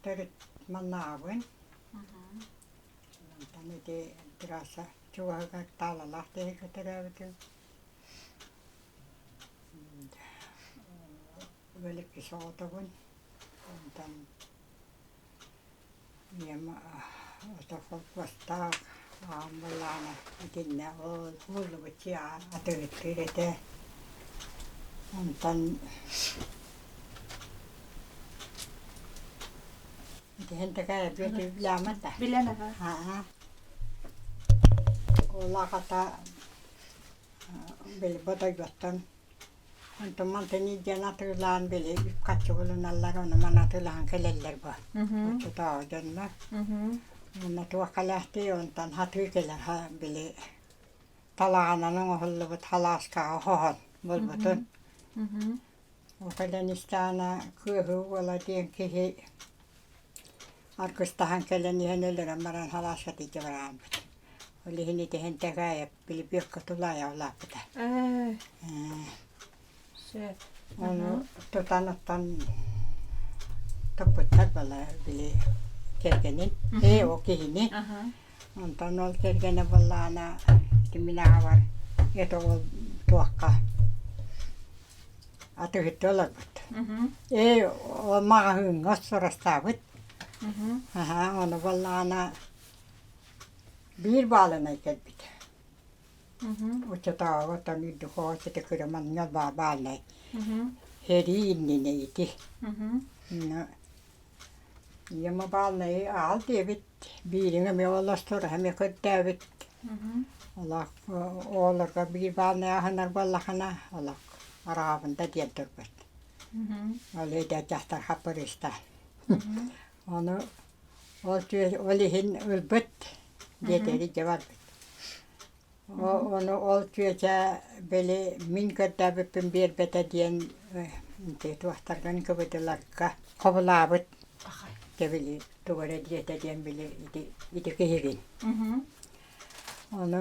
Төрүт маннааҕыбын. Онтон ити трасса чугаһыгар Таалалаах диэки төрөөбүтүм. Өлүккэ соҕотобун. Онтон Ийэм ото холкуостаах, аҕам буоллаҕына итиннэ ол уһуллубут атыыһыттыыр этэ. Онтон итиһин такая бүөтүбүлээмэт да. Билэн аха. Аа. Ол аҕата били бодойботтон Онтон мантан илдьэн атыылаан били үп-харчы булуналлар, ону маны атыылаһан кэлэллэр бу. Оччотооҕу дьоннор. Уонна туох кэлээхтий, онтон хатыы кэлэр били талаҕанан оҥоһуллубут халааскаҕа хоһон булбутун. Ол кэлэн истэҕинэ Кыаһыы уола диэн киһи аргыстаһан кэлэн иһэн өлөрөн баран халааска тиийэ барааммыт. Ол иһин итиһин Тэгээйэп били Бүөккэ тулаайа улааппыта. Ээ, сөп. Ону тутан оттон туппуттар бала били кэргэнин, ээ ол киһини. Онтон ол кэргэнэ буоллаҕына ити мин аҕабар это ол туохха атыыһытта олорбут. Ээ ол маҕаһыыҥҥа сурастаабыт. Аһа ону буоллаҕына Биир баалынай кэлбитэ. Оччотооҕу оттон үрдүк оҕо сити кыра манньал баалынай сэрии иннинэ ити. Ийэм баалынайы аҕал диэбит, биириҥ эмиэ олостор эмиэ көрдөөбүт. Олох оҕолорго биир баалынай аһынар буоллахына олох араҕабын да диэн турбут. Ол эдэр дьахтар хаппырыыстаан. Ону Ол ол иһин ылбыт диэтэри дьэ барбыт. Ону ол чүөчэ били мин көрдөөбүппүн биэрбэтэ диэн ити туохтаргын кыбытыларга хобулаабыт дьэ били тугу эрэ диэтэ диэн били ити ити киһигин. Ону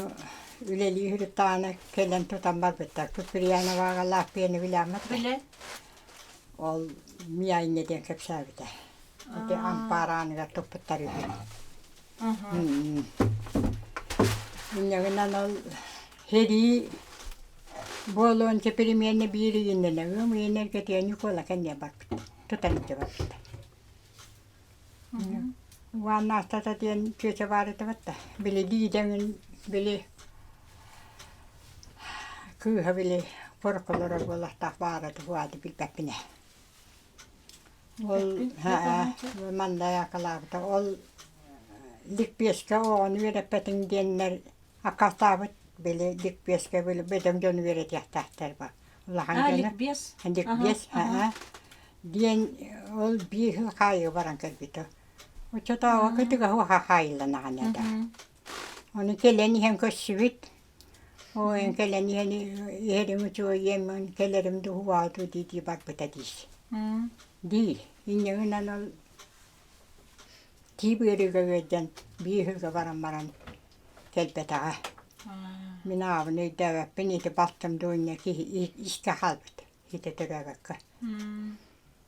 үлэлии сырыттаҕына кэлэн тутан барбыттар. Куприяноваҕа лааппыйаны билээммэт Билэн. Ол миа инньэ диэн кэпсээбитэ. Ити ампаар ааныгар туппуттар үһү. Инньэ гынан ол сэрии буолуон перемены биир ыйыннана ыам ыйын эргэтигэр Ньукуола кэнниэ барбыт. Тутан илдьэ барбыта. Уонна астата диэн чүөчэ баар этэ да били диидэҥин били кыыһа били пороколоро буолуохтаах баара туһуаады билбэппин ээ. Ол манна акалаабыта. Ол ликбезкэ оҕону үөрэппэтиҥ диэннэр аккаастаабыт. Били ликбезкэ били бөдөҥ дьону үөрэтиэхтээхтэр ба. Улахан А, дьону. ликбез? Ликбез, аа. Диэн ол биир сыл хаайыы баран кэлбитэ. Оччотооҕу кытыга уха хаайылланаҕын этэ. Ону кэлэн иһэн көрсүбүт. Ой, кэлэн иһэн иһэрим үчүгэйиэммин кэлэрим дуһугаату дии-дии барбыта диир. Диир. Инньэ гынан ол тиип ыарыыга ыалдьан биир ыһыга баран баран кэлбэтэҕэ. Мин аҕабын өйдөөбөппүн, ити балтым Дуня киһи искэ хаалбыт, ити төрөөбөккө.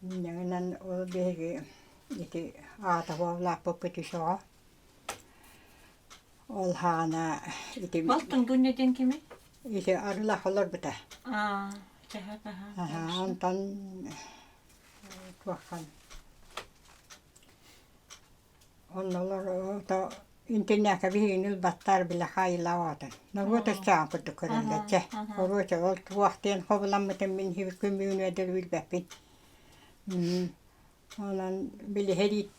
Инньэ гынан ол биһиги ити аата улааппыппыт үс оҕо. Ол хаана ити Балтыҥ Дуня диэн кимий? Ити арылах олорбута. Аа, чаһа таһа. Аһаа, онтон туоххан оннолор ото интэрнээккэ биһигини ылбаттар бile хаайылаах оҕотун. Норуот өстөөҕүн курдук көрөллөр чэ. Короче, ол туох диэн хобуламмытын мин күн бүгүнүгэр билбэппин. Онон били сэрии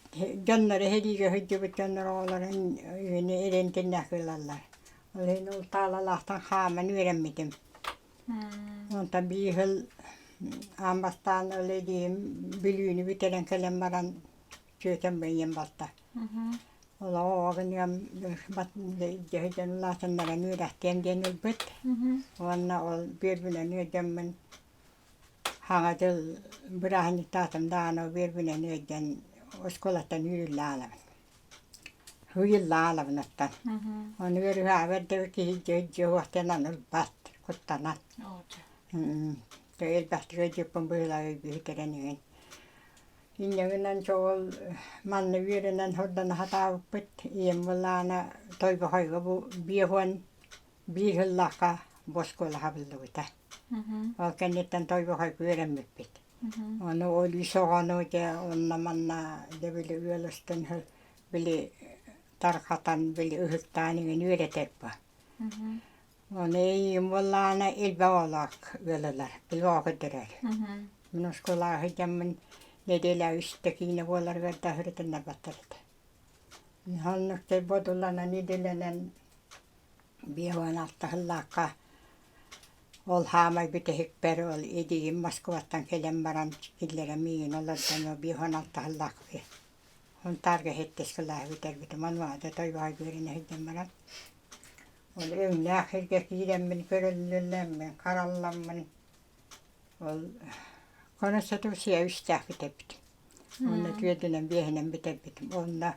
дьонноро сэриигэ сылдьыбыт дьоннор оҕолорун үөнү эрэнтиннээх ылаллар. Ол иһин ол таалалаахтан хааман үөрэммитим. Онтон биир сыл аан бастаан ол эдьиийим Бүлүүнү бүтэрэн кэлэн баран чүөчэм ийэм балта. Олоҕу оҕо гыныам дьон улаатыннаран үөрэхтиэм диэн ылбыт. Уонна ол бүөрбүнэн ыалдьаммын Хаҥа дьыл бырааһынньыктаатым даҕаны үөрбүнэн ыалдьан оскуолаттан үүрүллэ аалабын. Ыйылла аалабын оттон. Ону ыарыһаабар да киһи дьэ уохтан аны ылбат, куттанан. Элбэхтик ыалдьыппын быһыылаах өйбүһү кэлэн иһэн. Инньэ чоҕул манна үөрэнэн сордоно сатаабыппыт. Ийэм былаана Тойбохойго бу 51 сыллаахха бу оскуола хабыллыбыта. Ол кэнниттэн Тойбохойго үөрэммиппит. Ону ол үс оҕону дьэ онно-манна дьэ били ыал устун били тарҕатан били ыһыктаан иҥин үөрэтэр бу. Ону эйиим буоллаҕына элбэх оҕолоох ыаллар, били оҕо көрдөрөр. Мин оскуолаҕа сылдьаммын нэдиэлэ үстэ киинэ буоларыгар да сырытыннарбаттар этэ. Оннук бодуланан идэлэнэн 56 сыллаахха ол хаамай бүтэһикпэр ол эдьиийим Москваттан кэлэн баран киллэрэн миигин олордон ол 56 сыллаах Сунтаарга сэттис кылааһы бүтэрбитим. Онуоха Тойбохойго үөрэнэ сылдьан баран ол өҥнөөх сиргэ киирэммин көрүллүллэммин, харалламмын ол Конституция үстээх бүтэрбитим. Уонна түөрдүнэн биэһинэн бүтэрбитим. Онно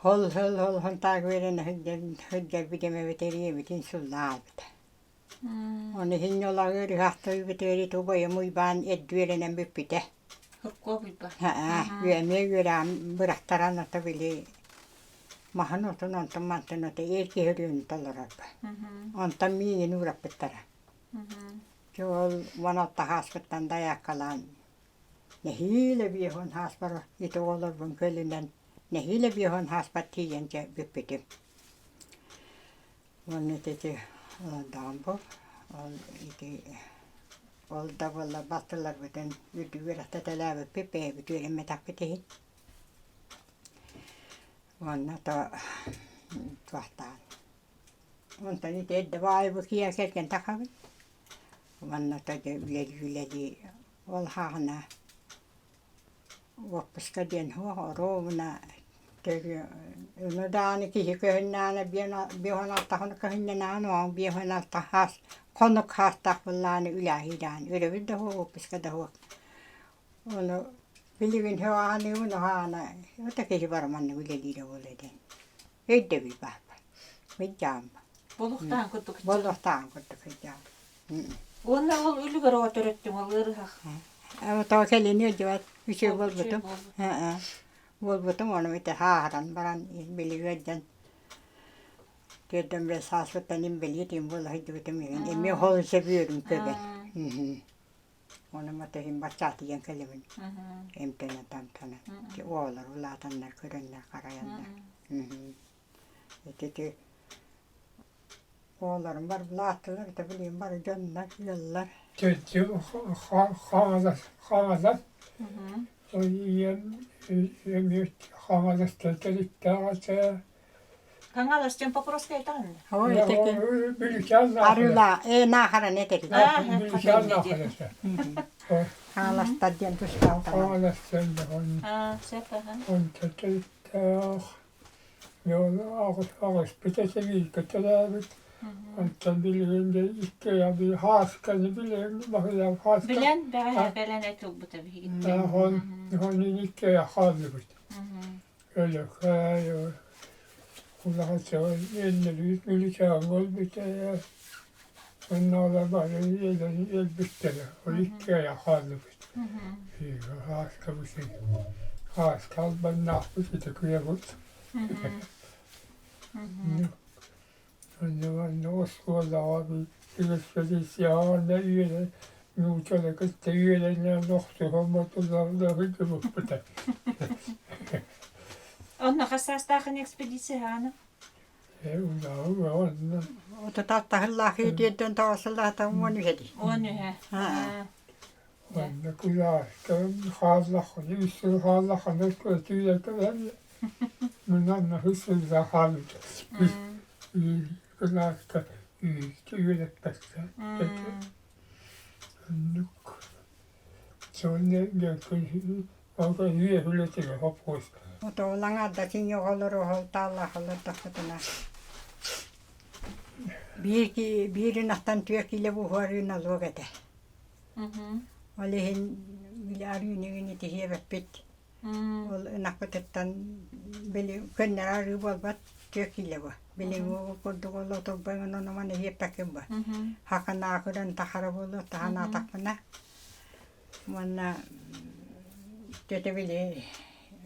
ол ол ол Сунтаарга үөрэнэ сылдьан сылдьарбытым эбэтэр ийэбитин сыллаабыта. Ону иһин ньолоҕу ыарыһахтарбытыгар ити убайым Уйбаан эрдэ үөрэнэн бүппүтэ. Хуркуоп Уйбаан. Эмиэ үөрэҕин бырахтаран ото били маһын отун онтон мантан ото эр киһи өрүөнү толорорго. Онтон миигин уураппыттара. Дьэ ол 16 ааспыттан дайааккалаан нэһиилэ 50 ааспар ити оҕолорбун көлүнэн нэһиилэ 50 ааспар тиийэн дьэ бүппүтүм. Уонна ити даҕан бу ол ити ол да буоллар балтыларбытын үрдүгэр аттаталаабыппыт бэйэбит үөрэммэтэхпит иһин. Уонна то туохтаан онтон ити эрдэ баайбы киһи кэргэн тахабын. Уонна то дьэ үлэлии-үлэлии ол хаҕына Уоппуска диэн суох оруобуна ону даҕаны киһи көһүннэҕинэ 56 көһүннэнэҕин оҕоҥ 56 хаас хонук хаастаах буоллаҕына үлээһиилээн өрөбүл да суох уоппуска да суох ону билигин һөҕөҕүн оһоҕуна ото киһи бары маннык үлэлиирэ буолуо диэн өйдөбүл баар быдьаамма Болуохтаан курдук болуохтаан курдук сылдьаҕын Уонна ол үлүгэр оҕо төрөттүҥ ол ыарыһах. Тоҕо кэлини өйдөөбөт үчүгэй буолбутум. Буолбутум ону ити хааһыран баран били ыалдьан түөртэн биэс сааспыттан инбэлиит буола сылдьыбытым эмиэ ол сөбүөрүм көбөн. Ону матыһын баччаатыйан кэлэбин эмтэнэ тамтана оҕолор улаатаннар көрөннөр харайаннар. Ити Оҕолорум барбылааттылар, это билигин бары дьоннор, ыаллар. Хаҥалас, Хаҥалас, ийэм эмиэ Хаҥаластан төрүттээх этэ. Хаҥалас диэн Покровскай этаҕын? Ой, Арыла, э, Наахаран этэрин. Бүлүчээн Наахарата. Хаҥаластар диэн тустаахтар. Хаҥаластан онто төрүттээх. Аҕыспыт этэ бииргэ төрөөбүт. Онтон билигин да икки Хаасканы билэн баһыйан Хааска Билэн бэҕэһээ кэлэн эт ылбыта биһигиттэн. Онон икки хааллыбыт. Өлөкөй улахан сыгын эннэлүүт мүлүчээн буолбута. Онно бары өлбүттэрэ. Ол икки хааллыбыт. Хааска бусин. Хааска албаннаахпыт ити кыйабыт. Онно оскуолаҕа экспедицияҕа үөрэн нууччалары кытта үөрэнэн охсуһан ботулларда Онно хас саастаахын экспедиция хаана? Отутааттаһыллаах иитиэрдэн тоҕосуллаата 13 дии. 13. Онно куйааска хааллаххына үс сыл хааллаххына көтүүрэ Мунан үс сылга хаалбыт. Кылааска үөрэппэккэ. Оннук. Сонно үөһүлэтигэ хоппуос. Отоолаҥа син оҕолору оһолтааллаахалар тахсытына. Биир биир ынахтан түөрт киилэ буһуарыы налог этэ. Ол иһин били арыыныгын итиһиэбэппит. Ол ынахпытыттан били көннөрү арыы буолбат түөрт киилэ бу. Билиҥҥи курдук ол отурбаҥын онуман иһиэппэккин бу. Хакынаакыран тахара буолуо таһанаатахпына уонна Дьэ били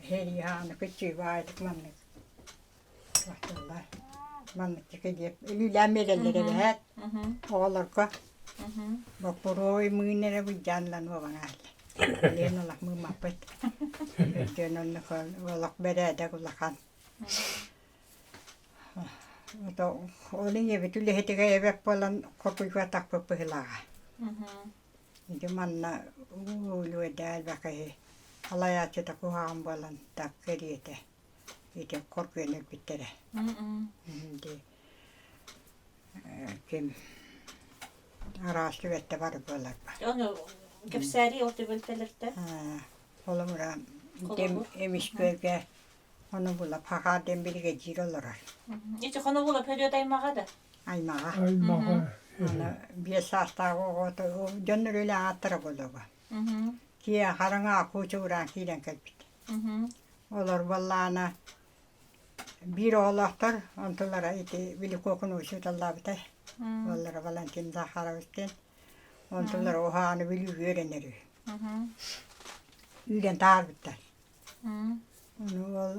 сэрии хааны кыччыыбаайдык маннык туохтууллар маннык диэп өлүүлээн биэрэллэр эбээт оҕолорго боппуруой мыын эрэ былдьаан ылан уобан аалла билигин олох мыыммаппыт өйдөөн оннук олох бэрээдэк улахан ол ийэбит үлэһитигэр эбэт буолан хотуйбатахпыт быһыылааҕа Ити манна уу-үлүгэйдээх элбэх киһи халайааччыта куһаҕан буолан так кэриэтэ ити хоргуйан өлбүттэрэ. Ити ким араас түбэлтэ бары буоларба. Ону кэпсээри ол түбэлтэлэртэн? Холобура, эмискэгэ ону булап хахаар диэн биригэдьиир олорор. Ити хону булап Өлүөт аймаҕа да? Аймаҕа. Аймаҕа. Аны 5 саастаах оҕото дьон үлэ ааттара буолуоҕа. Киэ хараҥа куучугураан киирэн кэлбит. Олор буоллаҕына биир оҕолоохтор, онтулара ити Великокун учууталлаабыта. Уоллара Валентин Захарович диэн. Онтулара уһааны Бүлүүгэ үөрэнэр үһү. Үүрэн таһаарбыттар. Ону уол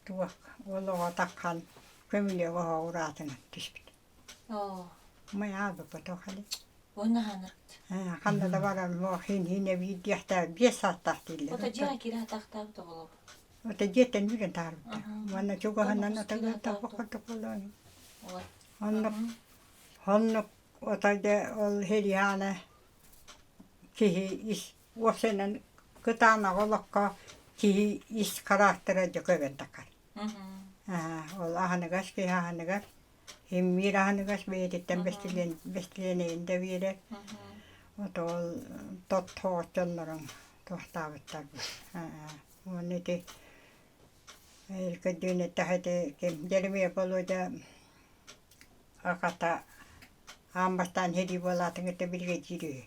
туох уол оҕо таххан көмүлүөк оһоҕу ураатынан түспүт. Май аабыппатох хали. Уонна хаанырыт. Ханна да баран хин хинэ биирдиэхтээ 5 саастаах дииллэр. Ото дьиэ киирэ атахтаабыт оҕолор. Ото дьиэттэн үүрэн таарбыттар. Уонна чугаһынан отагыттан бокордук болуон. Оннук оннук ото дьэ ол хириһаана киһи ис уопсайынан кытаанах олоххо киһи ис характера дьэ көбөн таххар. Ол аһыныгас киһи аһыныгар, иммиир аһыныгас бэйэтиттэн бэстилиэнэйин да биэрэр. Вот ол тот дьоннорун туохтаабыттар. Уонна ити көрдүүн эттэхэ ити ким Дьэримиэ Болуодьа аҕата аан бастаан сэрии буолаатын кытта биригэдьиир үһү.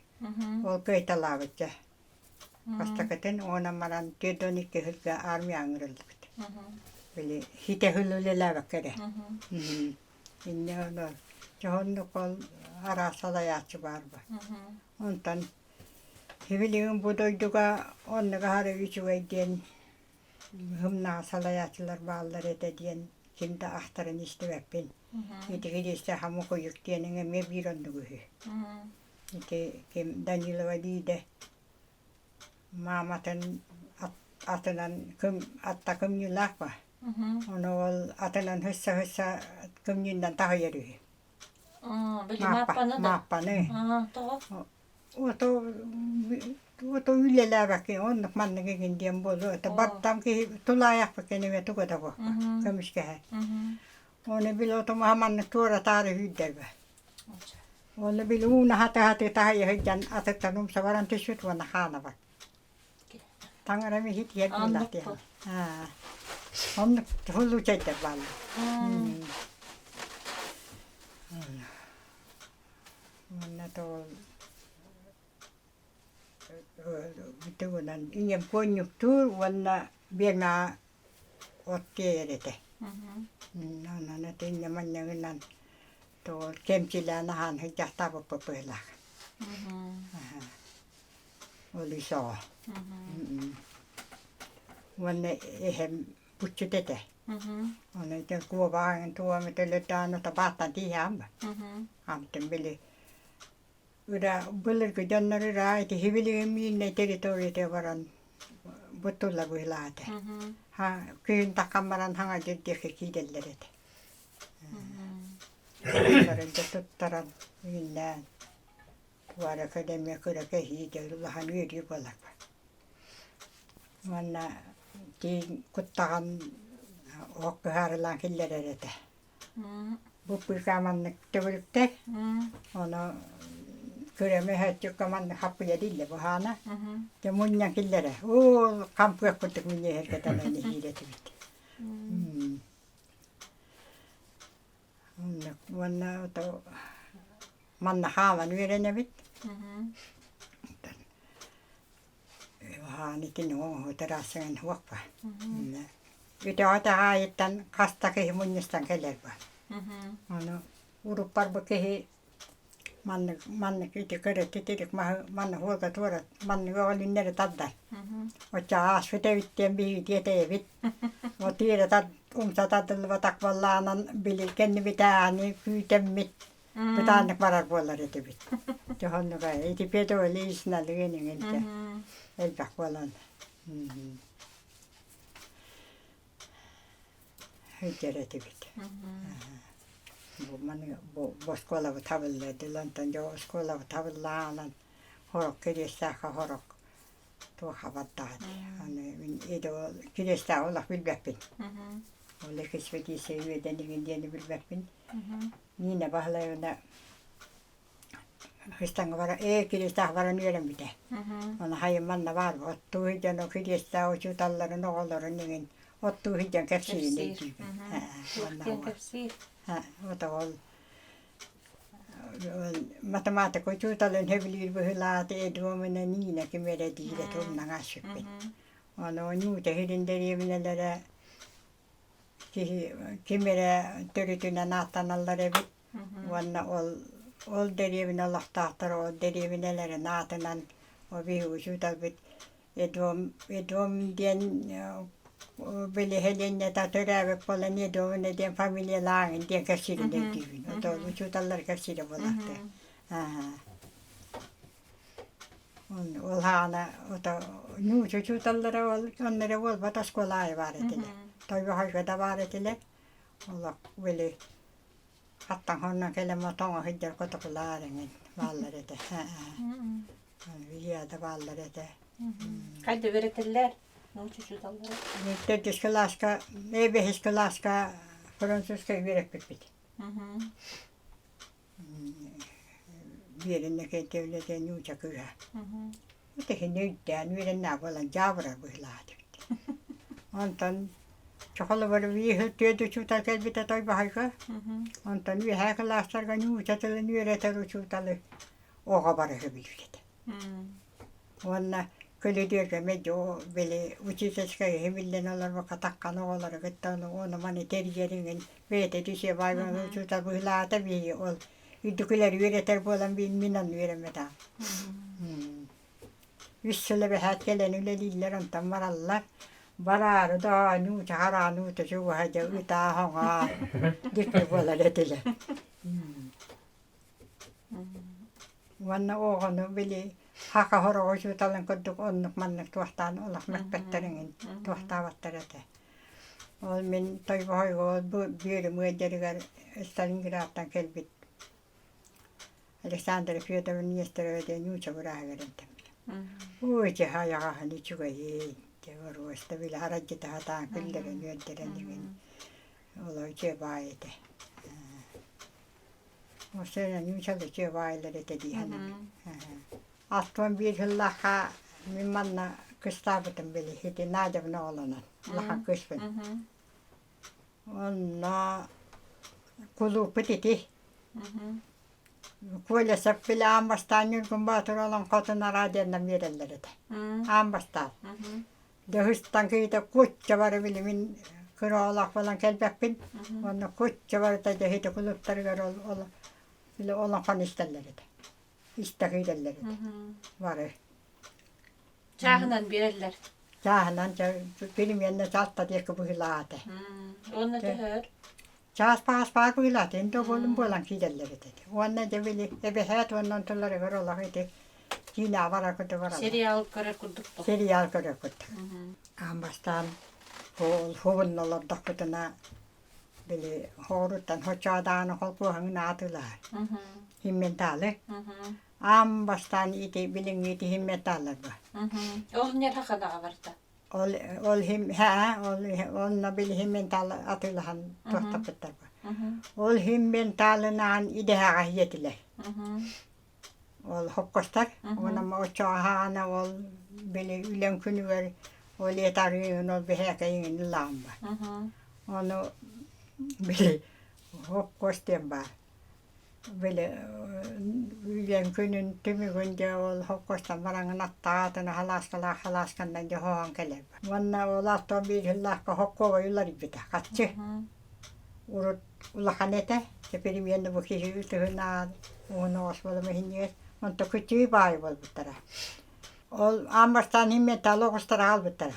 Ол кыайталаабыт дьэ. Бастакытын уонан баран 42 сылга армия ыҥырыллыбыт. Били хитэ сыл үлэлээбэккэ эрэ. Инньэ ону дьоһуннук ол араас салайааччы баар бу. Онтон сибилигин бу дойдуга оннук аһары үчүгэй диэн Һымнаҕа салайааччылар бааллар этэ диэн ким да ахтарын истибэппин. Ити Кириэстээх Хамукуйук диэниҥ эмиэ биир оннук үһү. Ити ким Данилова Лида мааматын атынан кым атта кымньыылаах ба. Ону ол атынан хысса-хысса кымньыынан таһыйар үһү. Били Мааппаны да? Мааппаны. Тоҕо? Ото ото үлэлээбэккин оннук маннык игин диэн буолуо. Это бардам киһи тулаайахпыт кэнибэ туга да буолла көмүскэһэ. Оны били отумаһа маннык туора-таары сүүрдэрбэ. Оны били ууна хаты-хаты таһыйа сылдьан атыттан умса баран түспүт уонна хаана бар. Таҥара миһит иһэр быылаах диэн. Оннук случайдар бааллар. Уонна тоҕо бүтүгүнэн ийэм куонньуктуур уонна биэрмэҕэ от тиэйэр этэ. Онон итиннэ манньыгынан тоҕо кэмчилээн аһаан сылдьахтаабыппыт быһыылаах. Ол үс оҕо. Уонна эһэм путчут этэ. Ону ити куобаҕын туом өлөрдөөн табааттан тииһэҕин ба. Антын били ыра былыргы дьоннор ыра ити сибилигин мииннэй территорията баран бутулла быһыылаата. Ха күһүн таххан баран хаҥа диэки киирэллэр этэ. Бары дьэ туттаран үүннээн туора кэлэмиэ кыра кэһии дьэ улахан үөрүү буолар. Уонна тииҥ куттаҕан оһох кыһаарылаан киллэрэр этэ. Бу пыыкаа маннык төгүрүктэр, ону күрэмэ өһөөччүккэ маннык хаппыйа дииллэр быһаана. Дьэ мунньан киллэрэ. Оо, хампыах курдук минньиэһэргэтэн иһиир этибит. Оннук уонна ото манна хаалан үөрэнэбит. Хаан итини оҥоһутар суох ба. Үтэҕэ таһаайыттан хас да киһи мунньустан кэлэр ба. Ону уруппар бу киһи Маннык маннык ити кыра титирик маһы маннык уолга туора маннык өҕүлүннэри тардар. Оччо ааспыт эбит диэн биһиги тиэтэйэбит. Ол тиэрэ тар умса тардыллыбатах буоллаҕынан били кэннибитээҕини күүтэммит бытааннык барар буолар этибит. Дьоһуннуга ити Петр Ильичналыын иҥинтэ элбэх буолан. Сылдьар этибит. Бу маны бу оскуолабыт табыллар дылы онтон дьэ оскуолабыт табыллаҕынан хорок Кириэстээххэ хорок туох абардаҕа дии. Аны мин Кириэстээҕи олох билбэппин. Ол экспедиция үөдэн игин диэни билбэппин. Нина Баһылаевна Хыстаҥҥа баран ээ Кириэстээх баран үөрэммитэ. Ону хайым манна баар оттуу сылдьан ол Кириэстээх учууталларын оҕолорун иҥин оттуу сылдьан кэпсиирин өйдүүбүн. Туох кэпсиир? Вот ол математика учууталын сөбүлүүр быһыылаата Эдуомуна Нина ким эрэ диирэ тумнаҥа сүппүт. Ону Ньууча сирин дэриэбинэлэрэ киһи ким эрэ төрүтүнэн ааттаналлар эбит. Уонна ол ол дэриэбинэ олохтоохторо ол дэриэбинэлэрин аатынан ол биһиги учууталбыт Эдом Эдом диэн били сэлиэнньэтэ төрөөбүт буолан Эдомина диэн фамилиялааҕын диэн кэпсиирин өйдүүбүн. Вот ол учууталлар кэпсиирэ буолаахтар. Ол хаана ото нуучча учууталлара ол онно эрэ буолбат оскуола аайы баар этилэр. Тойбохойго да баар этилэр. Олох били Хаттан хоннон кэлэн тоҥо сылдьар котокулаар эҥин бааллар этэ. Виада бааллар этэ. Хайда үөрэтэллэр? Нуучча учууталлара. Төрдүс кылааска, бэһис кылааска французскай үөрэппиппит. Биэриннэ кэлтэ нуучча кыыһа. Итини өйдөөн үөрэннээх буолан дьаабырар быһыылаах эбит. Онтон чохолобор биир түөрт учуутал кэлбитэ Тойбохойго. Онтон үөһээ кылаастарга нуучча тылын үөрэтэр учууталы оҕо бары сөбүлүүр этэ. Уонна көлүдүөргэ мэлдьи били учительскай иһи биллэн олорбокко таххан оҕолору кытта ону маны тэрийэр иҥин бэйэтэ түсүө баай учуутал быһыылаата биһиги ол үрдүкүлэр үөрэтэр буолан мин онно үөрэммэтэҕим. Үс сыл эбэһээт кэлэн үлэлииллэр, онтон бараллар. Бараары да оонньуу, чаһараануу чугаһа дьэ ытаа-хоҥоо дьикти буолар этилэр. Уонна оҕону били хака хороҕо учууталын курдук оннук-маннык туохтаан олох мөкпөттөр эҥин туохтаабаттар этэ. Ол мин Тойбохойго бүөрүм ыалдьарыгар Сталинградтан кэлбит Александра Федоровна Нестерова диэн нуучча бырааһыгар эмтэммитим. Ой, дьэ айаҕаһын үчүгэйин, дьэ боруоста били аралдьыта сатаан күллэрэн үөрдэрэн игин олоо үчүгэй баай этэ. Осена нууччалыы үчүгэй баайылар этэ дии саныыбын. 61 сыллаахха мин манна кыстаабытым били ити Надябын оҕолонон улахан кыыспын. Онно кулууппут ити Колесов били аан бастаан Ньургун Боотур олоҥхотун араадьыйанан биэрэллэр этэ. Аан бастаан. Дьоһустан киһитэ кучча бары били мин кыра оҕолоох буолан кэлбэппин. Уонна кучча барыта дьэ ити кулууптарыгар ол ол били олоҥхону истэллэр этэ. Истэ киирэллэр этэ. Бары. Чааһынан биэрэллэр. Чааһынан переменна часта диэки быһыылаата. Уонна төһөр? Чаас паас баар быһыылаата, indi буолун буолан киирэллэр этэ. Уонна дьэ били эбэһээт уонна онтуларыгар олох ити киинэҕэ барар курдук бараллар. Сериал көрөр курдук дуо? Сериал көрөр курдук. Аан бастаан ол хобунна олордохпутуна били хоруттан хочоодааны холкуоһуҥун аатылаһар. Химменталы. Аан бастаан ити билиҥҥи ити химменталлар ба. Ол ньэрэ ханаҕа барда. Ол ол хим һээ ол онно били химментал атыылаһан туохтаппыттар ба. Ол химменталынаан идэһэҕэ иэтилэр. Ол хопкостар уонна оччоҕо ол били үлэҥ күнүгэр ол эт арыыгын ол биһээкэйиҥин ылаҕын ба. Ону били хопкос диэн баар. Били үлэҥ күнүн түмүгүн дьэ ол хопкостан бараҥын аттаатына халааскалаах халаасканнан дьэ хоһоон кэлэр. Уонна ол автомобиль сыллаахха хоккуобай уларыйбыта хаччы. Урут улахан этэ, теперь бу киһи ытыһынаан уһун оҕус буолан иһинньигэс, онто кыччыы баайы буолбуттара. Ол аан бастаан металл оҕустара хаалбыттара.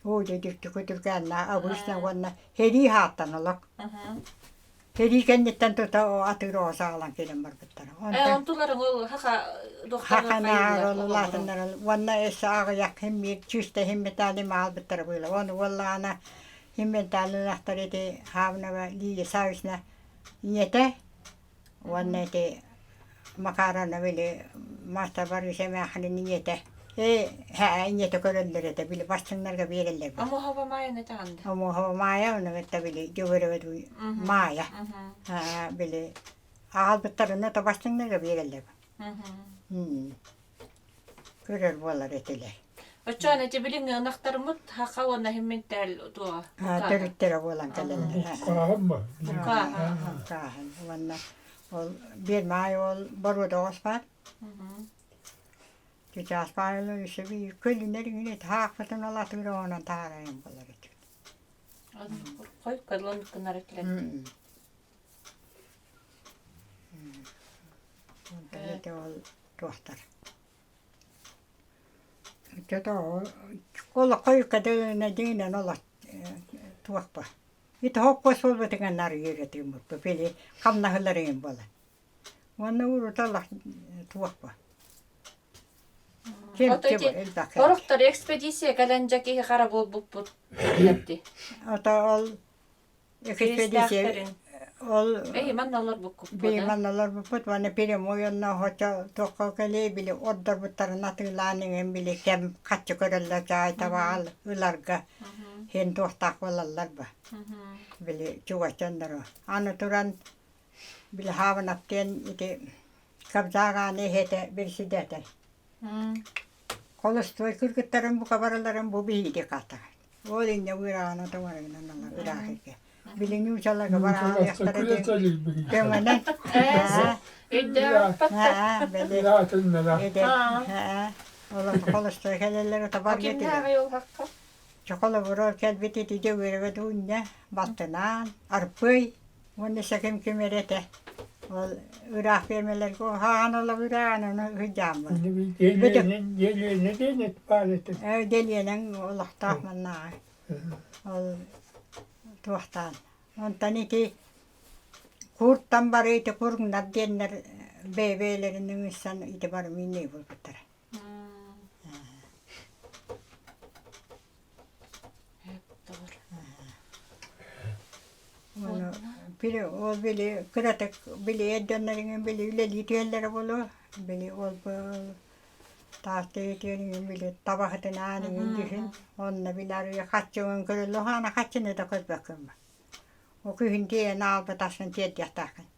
Оо дьэ дьикти күтүргээннээх обычно уонна сэрии хааттан олох. Сэрии кэнниттэн тута атыыр оҕо саҕалаан кэлэн барбыттара. Э, онтуларыҥ ол хаха Хаханаар ол улаатыннаран уонна өссө аҕыйах химмиир чыыста химметали маалбыттара быыла. Ону уоллаҕына химменталынахтар ити Хавнова Лия Савична ийэтэ уонна ити Макаровна били Маста Борис эмээххинин ийэтэ ээ һээ ийэтэ көрөллөр этэ били бастыҥнарга биэрэллэр Омоһово Маайаны таһанда. Омоһово Маайа ону кытта били Дьөгүөрөбө Маайа били аҕалбыттарына то бастыҥнарга биэрэллэр көрөр буолар этилэр. Оччоон эти билиҥҥи ынахтармыт хаха уонна химминтээл туоҕа төрүттэрэ буолан кэлэллэр. Кааһын ба? Кааһын. Уонна ол биир маай ол боруода оҕус баар. Чычаас баайылы үсэ биир көлүнэр иҥин хаахпытын ол атыыр оҕонон таһаарайын буолар этибит. Хой кылын кынар этилэр. Онтон ити ол туохтар Чото олоххо үккэдэ дьиҥинэн олох туохпа ити хоппуос буолбутугар нарыйар этим били хамнаһылар иһин буолан уонна урута олох туохпа Ото ити Сорохтор экспедиция кэлэн дьэ киһи хара буолбуппут диэбити. Ото ол Экспедиция ол Бэйиман олорбуккут Бэйиман олорбуппут уонна прямой онно хочо туохха кэлиэй били ордорбуттарын атыылаан иҥэн били кэм хаччы көрөллөр чаай табаал ыларга һин туохтаах буолаллар ба били чугаччаннары аны туран били хаабынап диэн ити кабзаагааны иһэтэ председатель Холостуой кыргыттарын бука барыларын бу биһиги хатар. Ол инньэ ыраана тоҥорогунан ылар ыраах ике. Билиҥҥи учаларга бараалыахтара диэн көҥөнөн. Били Холостуой кэлэллэр табар этилэр. Чоколобуро кэлбит итиде үөрөбө дуунньа балтынаан арпый уонна сэким ким эрэ этэ. Ол ыраах фермэлэргэ уһаан олох ыраан ону ыһыдьааммын. Делиэнэ диэн эт баар этэ. Делиэнэҥ олохтоох маннааҕы. Ол туохтаан. Онтон ити куртан бары ити кургунар диэннэр бэйэ-бэйэлэрин ыҥырсан ити бары мииннэй буолбуттара. Били ол били кыратык били эр дьонноруҥ били үлэлии түһэллэрэ буолуо били ол таастыы түһэн били табаһытынаан иҥин дьүһүн онно били арыый хаччыгын көрөллөр хаана хаччыны да көрбөккүн ба ол күһүн тиэйэн аалбыт асын тиэрдиэхтээххин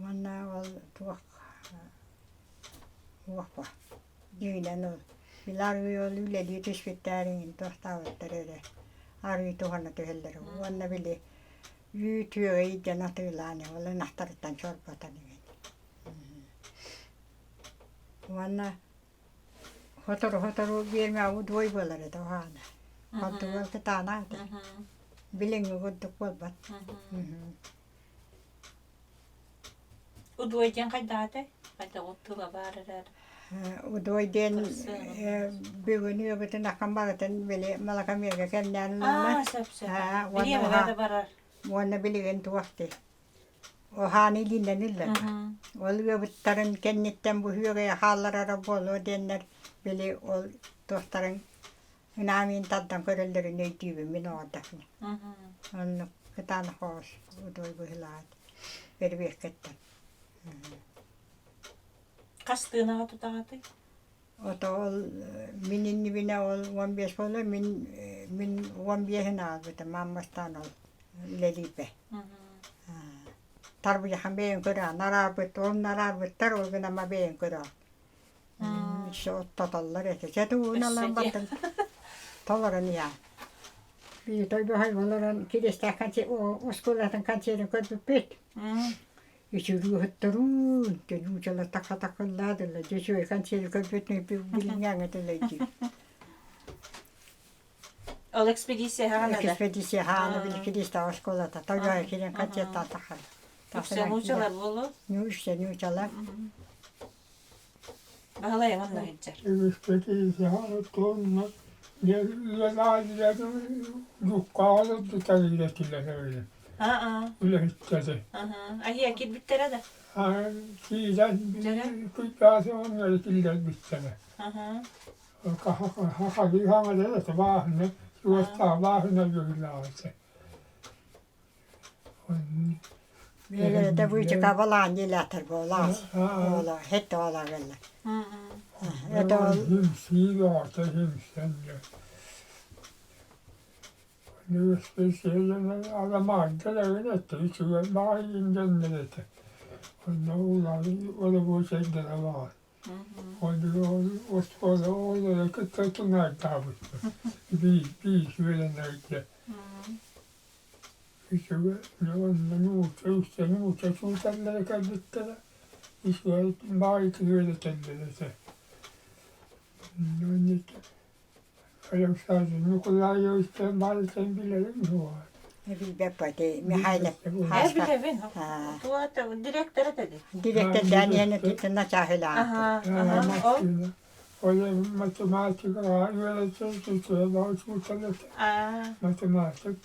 уонна ол туох уох Дьиҥинэн ол били арыы ол үлэлии түспүттээр иҥин туохтаабыттар эрэ арыы туһана түһэллэр уонна били үүт үөгэй диэн атыылаан ол ынахтарыттан чорботон иҥин уонна сотору-сотору биэрмэ удвой буолар этэ уһаана онтугар кытаанах этэ билиҥҥи курдук буолбат Удвой диэн хайдах этэй? Хайдах ол тыла баар эрээр? Удвой диэн бүгүн үөбүтүн ахан барытын били малакамерга кэмнээн ылла. Аа, сөп сөп. Бириэмэҕэ да барар. Уонна билигин туох дии. Уһаан илиинэн ыллар. Ол ыабыттарын кэнниттэн бу үөгэй хаалларара буолуо диэннэр били ол туохтарын Ынаамыйын тардан көрөллөрүн өйдүүбүн мин оҕордохпуна. Оннук кытаанах оҕус удой быһылаат бэрбиэккэттэн. Хас тыынаҕа тутаҕатый? Ото ол мин иннибинэ ол 15 буола мин мин 15-ин аалбытым мааммастаан ол үлэлиирбэ. Тарбыйахан бэйэн көрөҕүн араарбыт ол араарбыттар ол гынан бэйэн көрөҕүн. Оттотоллор этэ. Чэ тугун ылан бардым. Толорон иһэ. Биир тойбохой олорон Кириэстээх оскуолатын концерын көрбүппүт. Үчүгэй ыһыттаруун, төнүүчэлэр такка-таккыллаадылар. Дьэ үчүгэй концеры көрбүт билиҥҥээҥҥэ тылайдыы. Ол экспедиция хаҕана да? Экспедиция хаана били Киристаах оскуолата Тойоой кирен концертаан тахар. Үксэ нуучалар буолуо? Үксэ нуучалар. Баһылай онно сылдьар. Экспедицияҕа туонна дьуккаҕа тутар Аа-аа. үлэһиттэри. Аһыа киирбиттэрэ да? Киирэн кыйдаасыҥҥа киллэрбиттэрэ. Хахалыы табааһына суостаабааһына быһыылааҕа. Бэйэлэрэ быычыка балаан диэлээтэр буолаас. Ола хетте ола кэллэ. Это ол Химсиир оҕото химсэн Аламаайдар этэ, үчүгэй баҕайы дьоннор этэ. Онно оробуочайдара баар. Оскуола оҕолоро кытта тунаайдаабыппыт. Биир биир үөрэнэргэ. Үчүгэй онно нуучча үксэ нуучча учууталлара кэлбиттэрэ. Үчүгэй баҕайытык үөрэтэллэр этэ. Александр Николаевичтан барытын билэрим дуо? Билбэппэти Михайлов Э, билэбин. Туата директор этэ Директордаан иһэн титтэн начааһылаан. Аха, аха. Ол Ол математикаҕа үөрэтэр үчүгэй учуутал этэ. Математик.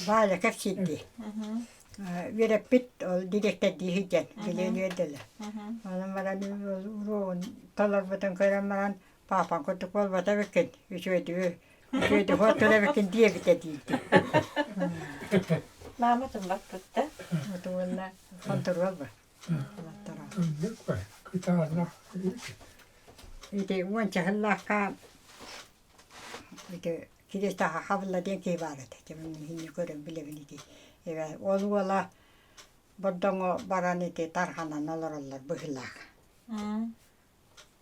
Валя кэпсиирдии. Үөрэппит ол дириэктэрдии сылдьан билиэн үөрдэлэр. Онон баран уруогун толорбутун көрөн баран паапаҥ курдук буолбата эбиккин, үчүгэйдик үчүгэйдик оттор эбиккин диэбитэ диирдим. Маама тыллаппыт да. Вот уонна хонтуруол бар. Оннук бар, кытаанах. Ити уонча сыллаахха Ити Киристаха Хабылла диэн киһи баар этэ. Дьэ мин иһинни көрөн билэбин ити. Эбэ ол уола Бордоҥо баран ити тарханан олороллор быһыылаах.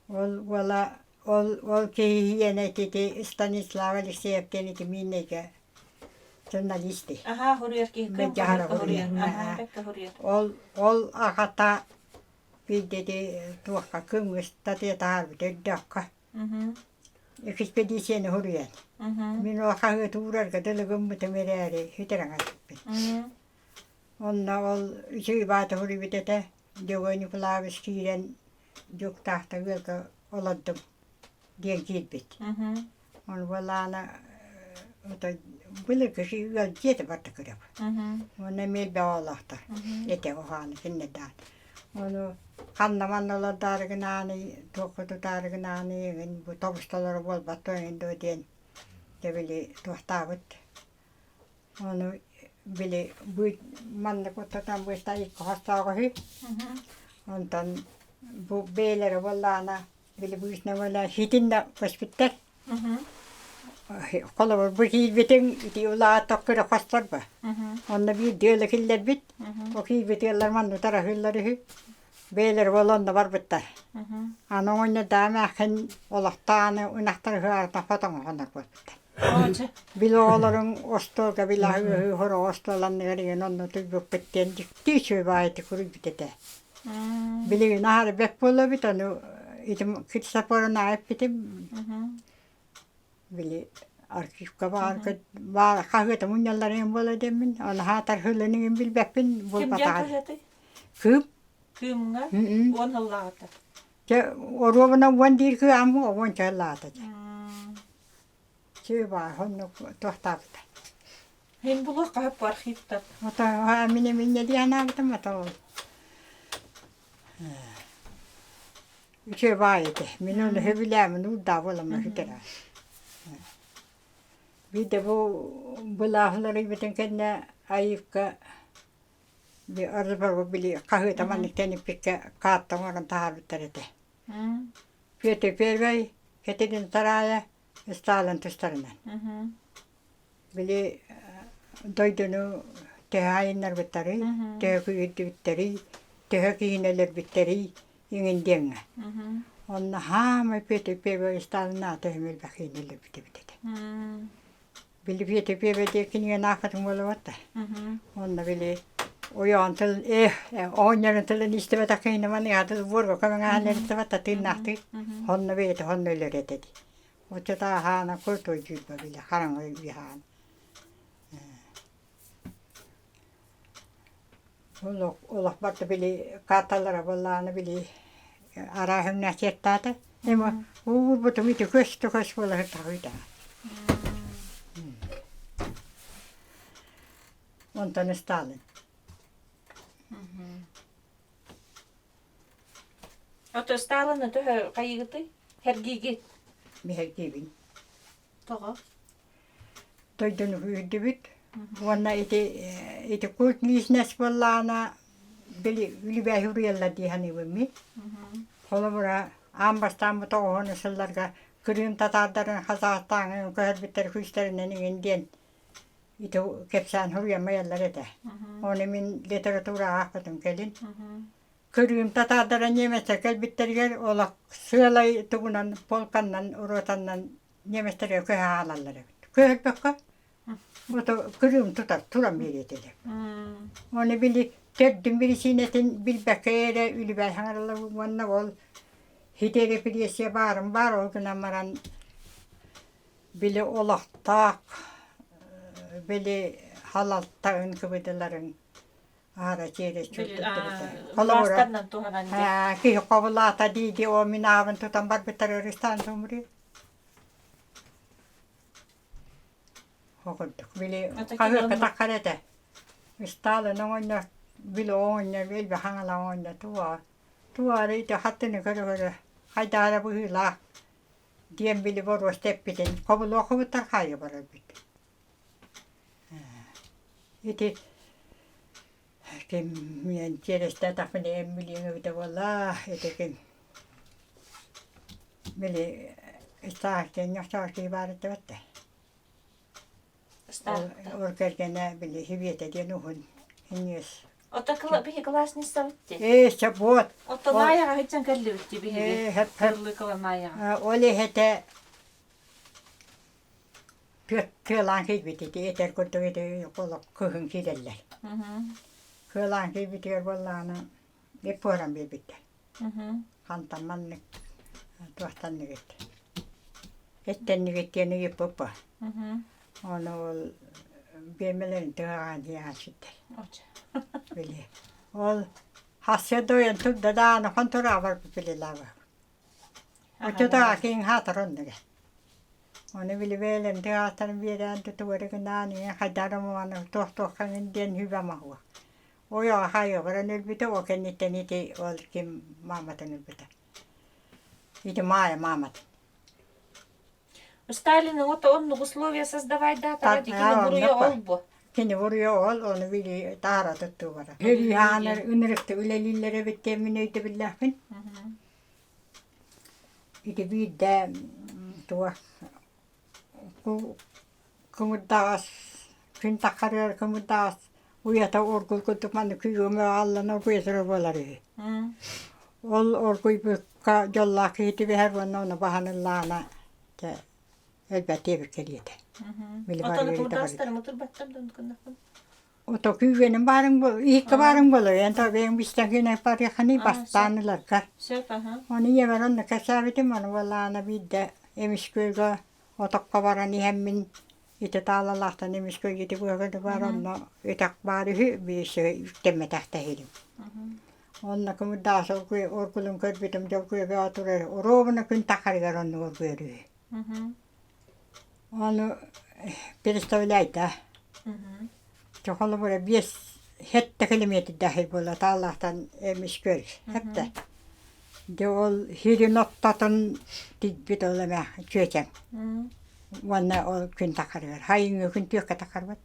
Ол уола ол ол киһи иэнэ ити ити Станислав Алексеев диэн ити Мииннэйгэ журналист дии. Аhaa, хуруйар киһи кым Дьаһара хуруйар. хуруйар. Аhaa, бэккэ хуруйар. Ол ол аҕата биирдэ ити туохха кыҥыста таһаарбыт өйдөөххө Экспедицияны суруйан. Мин ол хаһыаты уурарга дылы гыммытым эрээри сүтэрэн хаалбыппын. Онно ол үчүгэй баата суруйбут этэ. Дьөгүөр Николаевич киирэн дьуктаахта ыалга олордум диэн киирбит. Ону буоллаҕына отой былыргы ыал дьиэтэ барда көрөбүн. Уонна эмиэ элбэх оҕолоохтор этэ уһааны кинилэрдээх. Ону ханна манна олордоору гынааны, туохха тутаары гынааны эҥин бу тобусталара буолбат дуо эҥин дуо диэн дьэ били туохтаабыт. Ону били быыт маннык оттотон быыстаа икки хостоох үһү. Онтон бу бэйэлэрэ буоллаҕына били быысна буолла ситин да көспүттэр. Холобур, бу киирбитиҥ ити улаатах көрө хосторбо. Онно биир дыала киллэрбит. Ол киирбит ыаллар манна тараһыыллар үһү. Бэйэлэр буола онно барбыттар. Аны оҥонньордоох эмээххин олохтоон ынахтар ыһыаҕына хотоҥо хонор буолбуттар. Били оҕолоруҥ остуолга били аһыы хороҕо остуоланныгар игин онно туйбуппут диэн дьикти үчүгэй баҕайытык суруйбут этэ. Билигин аһары бэрт буолла эбит, ону ити Христофорун аайыппытым били архивка баар баар хаһыаты мунньалларын буола диэммин, ону хаатар хылыныгын билбэппин Ким диэн булбатаҕым. хаһыатай? Кыым. Кыымҥа уон сыллааҕыта. Дьэ, оруобуна уон диир кыам уонча сыллаата дьэ. Чыы баар, оннук туохтаабыта. Мин булуох хаһыппы архивтар. Ото мине минне дии анаабытым ото ол. Үчүгэй баай этэ. Мин ону сөбүлээмин уурдаа буоламмын сүтэрэ. Биирдэ бу былааһылар ыйбытын кэннэ Аивка Арбабы били хаһыата маннык тэниппиккэ каатта оҥорон таһаарбыттар этэ. Петр Первый Катерина Вторая Сталин тустарынан. Били дойдуну төһө айыннарбыттарый, төһө күүһүрдүбүттэрий, төһө киһини өлөрбүттэрий иҥин диэҥҥэ. Онно хаамай Петр Первый Сталин аата элбэх киһини өлөрбүт эбит этэ. Били Петр Первый диэн кинигэни аахпатым буолуо да. Онно били ойоон тыл э оҕонньорун тылын истибэтэх киһини маныаха тыл буорга көмөҥөһөн эриттибэт да тыыннаахтыы. Онно бэйэтэ онно өлөр этэ дии. Оччотооһаана крутой дьүүлбэ били хараҥа үһаан. Олох олох барда били карталара буоллаҕына били арааһымна сиэттаата. Эми уурбутум ити көс да көс буола сытаҕыта. Онтон Сталин. Ото Сталины төһө хайыгытый? Хергигит. Миһэргиибин. Тоҕо? Дойдуну күүрдүбүт. Уонна ити ити культ личность буоллаҕына били үлүбээһи уруйаллар дии саныыбын мин. Холобура, аан бастаан бу тоҕуһун сылларга Крым татаардарын Казахстаҥҥа көһөрбүттэр күүстэринэн иҥин диэн ити кэпсээн суруйаммайаллар этэ. Ону мин литература аахпытым кэлин. Крым татаардара немецтэр кэлбиттэригэр олох сыалай тугунан полканнан ротаннан немецтэргэ көһө хаалаллар эбит. Көһөрбөккө ото Крым тутар туран биэриэтилэр. Ону били төрдүн биричиинэтин билбэккэ эрэ үлүбээй хаҥараллар уонна ол хити репрессия баарын баар ол гынан баран били олохтоох били халалтаын кыбыдыларын аара чиэрэччи туттубута. Холобура, киһи хобулаата дии-дии о мин аабын тутан барбыттар ырыстаан тумри. Хокурдук били хаһыакка таххар этэ. Ыстаалын оҥонньор били оҕонньор элбэх хаҥала оҕонньор туа туа эрэ ити хаттыны көрө-көрө хайдаара быһыылаах диэн били боруоста эппитин хобулуохубуттар хаайа барарбыт. Ити ким миэн тиэрэстээтахпына эн билиэҥ эбитэ буолла ити ким били ыстаахтыан охсоохтуу баар этэ да ол кэргэнэ били Сибиэтэ диэн уһун иҥиэс Ото биһи классницабыт дии. Ээ, сөп буот. Ото Маайаҕа сылдьан кэллибит дии биһиги. Кырлыкова Маайаҕа. Ол иһэтэ Тыалаан киирбит ити этэр курдук ити олох кыһын киирэллэр. Кыалаан киирбитигэр буоллаҕына ip буоран биэрбиттэр. Хантан маннык туохтанныгыт эттэннигит диэн ыйыппыппа. Ону ол биэмэлэрин тыаҕаан диэҕэччиттэр. Били ол хасса дойон турда даҕаны хонтураҕа барбыт билилаабы. Оччотооҕу киҥ хаатар оннуга. Ону билибээлэн тыаҕааттарын биэрэн тутугары гынаан ийэ хайдах эрэ муҥаны туох-туохха эҥин диэн сүбэ оҥоһуо. Ойоҕо хайа баран өлбүтэ, ол кэнниттэн ити ол ким мааматын өлбүтэ. Ити Маайа мааматын. Сталин оҕото оннук условия создавайдаатаҕа дии кини буруйа ол бу. Кини буруйа ол, ону били таара туттуулара. Һөрүүһаанар ынырыкты үлэлииллэр эбит диэн мин өйдөбүллээхпин. Ити биирдэ туох кымырдаҕас күн таххарыгар кымырдаҕас уйата оргуй курдук маннык күүгүмэ ааллан оргуйа турар буолар үһү. Ол оргуйбукка дьоллоох киһи түбэһэр уонна ону баһан ыллаҕына дьэ элбэтиэбит кэриэтэ. Били Отону барыга кымырдаҕастарым утурбаттар да онтукуннахпын. Ото күүгэним баарыҥ иһиккэ баарыҥ буолар эн бэйэҥ бистэн гинэ барыаххыный бастаан ыларгар. Сөп аха. Ону ийэбэр онно кэпсээбитим ону буоллаҕына биирдэ Эмискүөлгэ отокко баран иһэммин ити таалалаахтан Эмискүөлгэ ити быһыгы бар онно үтэх баар үһү биир үктэммэтэх тэһирим. Онно кымырдаас оргулун көрбүтүм дьолгуйга турар оруобуна күн тахарыгар оннук оргуйар үһү. Ону представляй да Холобура биэс сэттэ километрдаах буола Таалаахтан Эмискүөл сэттэ. Дьэ ол сирин ортотун тиийбит ол эмэ чүөчэм. Уонна ол күн тахарыгар хайыҥҥы күн түөккэ тахарбат.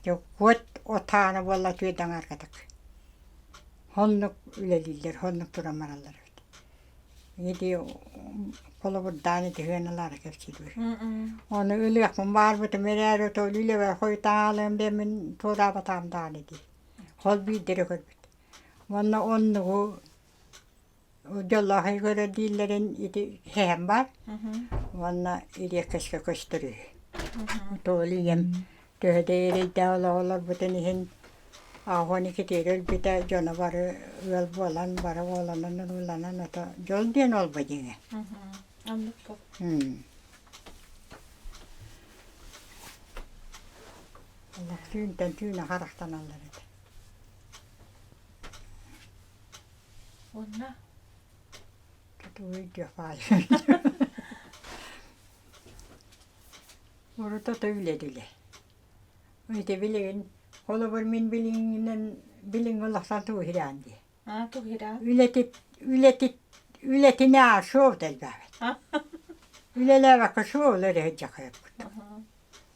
Дьэ куот отаана буолла түөрт аҥааргатык. Оннук үлэлииллэр, оннук туран бараллар эбит. Ити холобурдаан ити сыаналаары кэпсиибин. Ону ылыахпын баарбытым эрээри то үлэбэр хойутаалыам диэммин туораабатаҕым даҕаны дии. Хол биирдэрэ көрбүт. Уонна оннугу дьоллоох көрөр дииллэрин ити сэһэн баар. Уонна ириэккэскэ көстөр үһү. Тоол ийэм төһө да эрэйдээх олоҕу олорбутун иһин Аҕыс иккитигэр өлбүтэ, дьоно бары ыал буолан, бары уоланан-урууланан ото дьол диэн ол бу дьиҥэ. Оннук бу. Олох түүнтэн түүнэ харахтаналлар этэ. Уонна Тутуй диэх Урут ото үлэлилэ. Ити билигин холобур мин билиҥҥинэн билиҥҥи олохтон тугу иһирээн дии. А тугу иһирээн? Үлэтит үлэтит үлэтинээ суол дэлбээбэт. Үлэлээбэккэ суол эрэ сылдьахайбыт.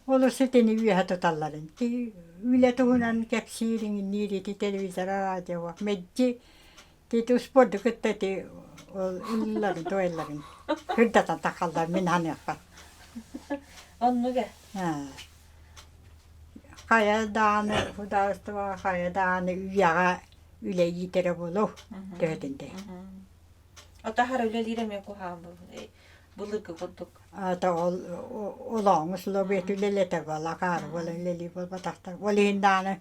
Олус итини үөһэ туталларын. Үлэ туһунан кэпсиириҥ инниир ити телевизор радио мэлдьи Ити успуорду кытта ити ол ылларын туойалларын кырдатан тахаллар мин ханыахпар. Оннуга. Хайа даҕаны судаарыстыбаҕа хайа даҕаны үйэҕэ үлэ иитэрэ буолуо төһөтүн Отаһар үлэлиир эмиэ куһаҕан былыргы курдук. Ата ол олооҥу условият үлэлэтэр буолла акаары буолан үлэлии буолбатахтар. Ол иһин даҕаны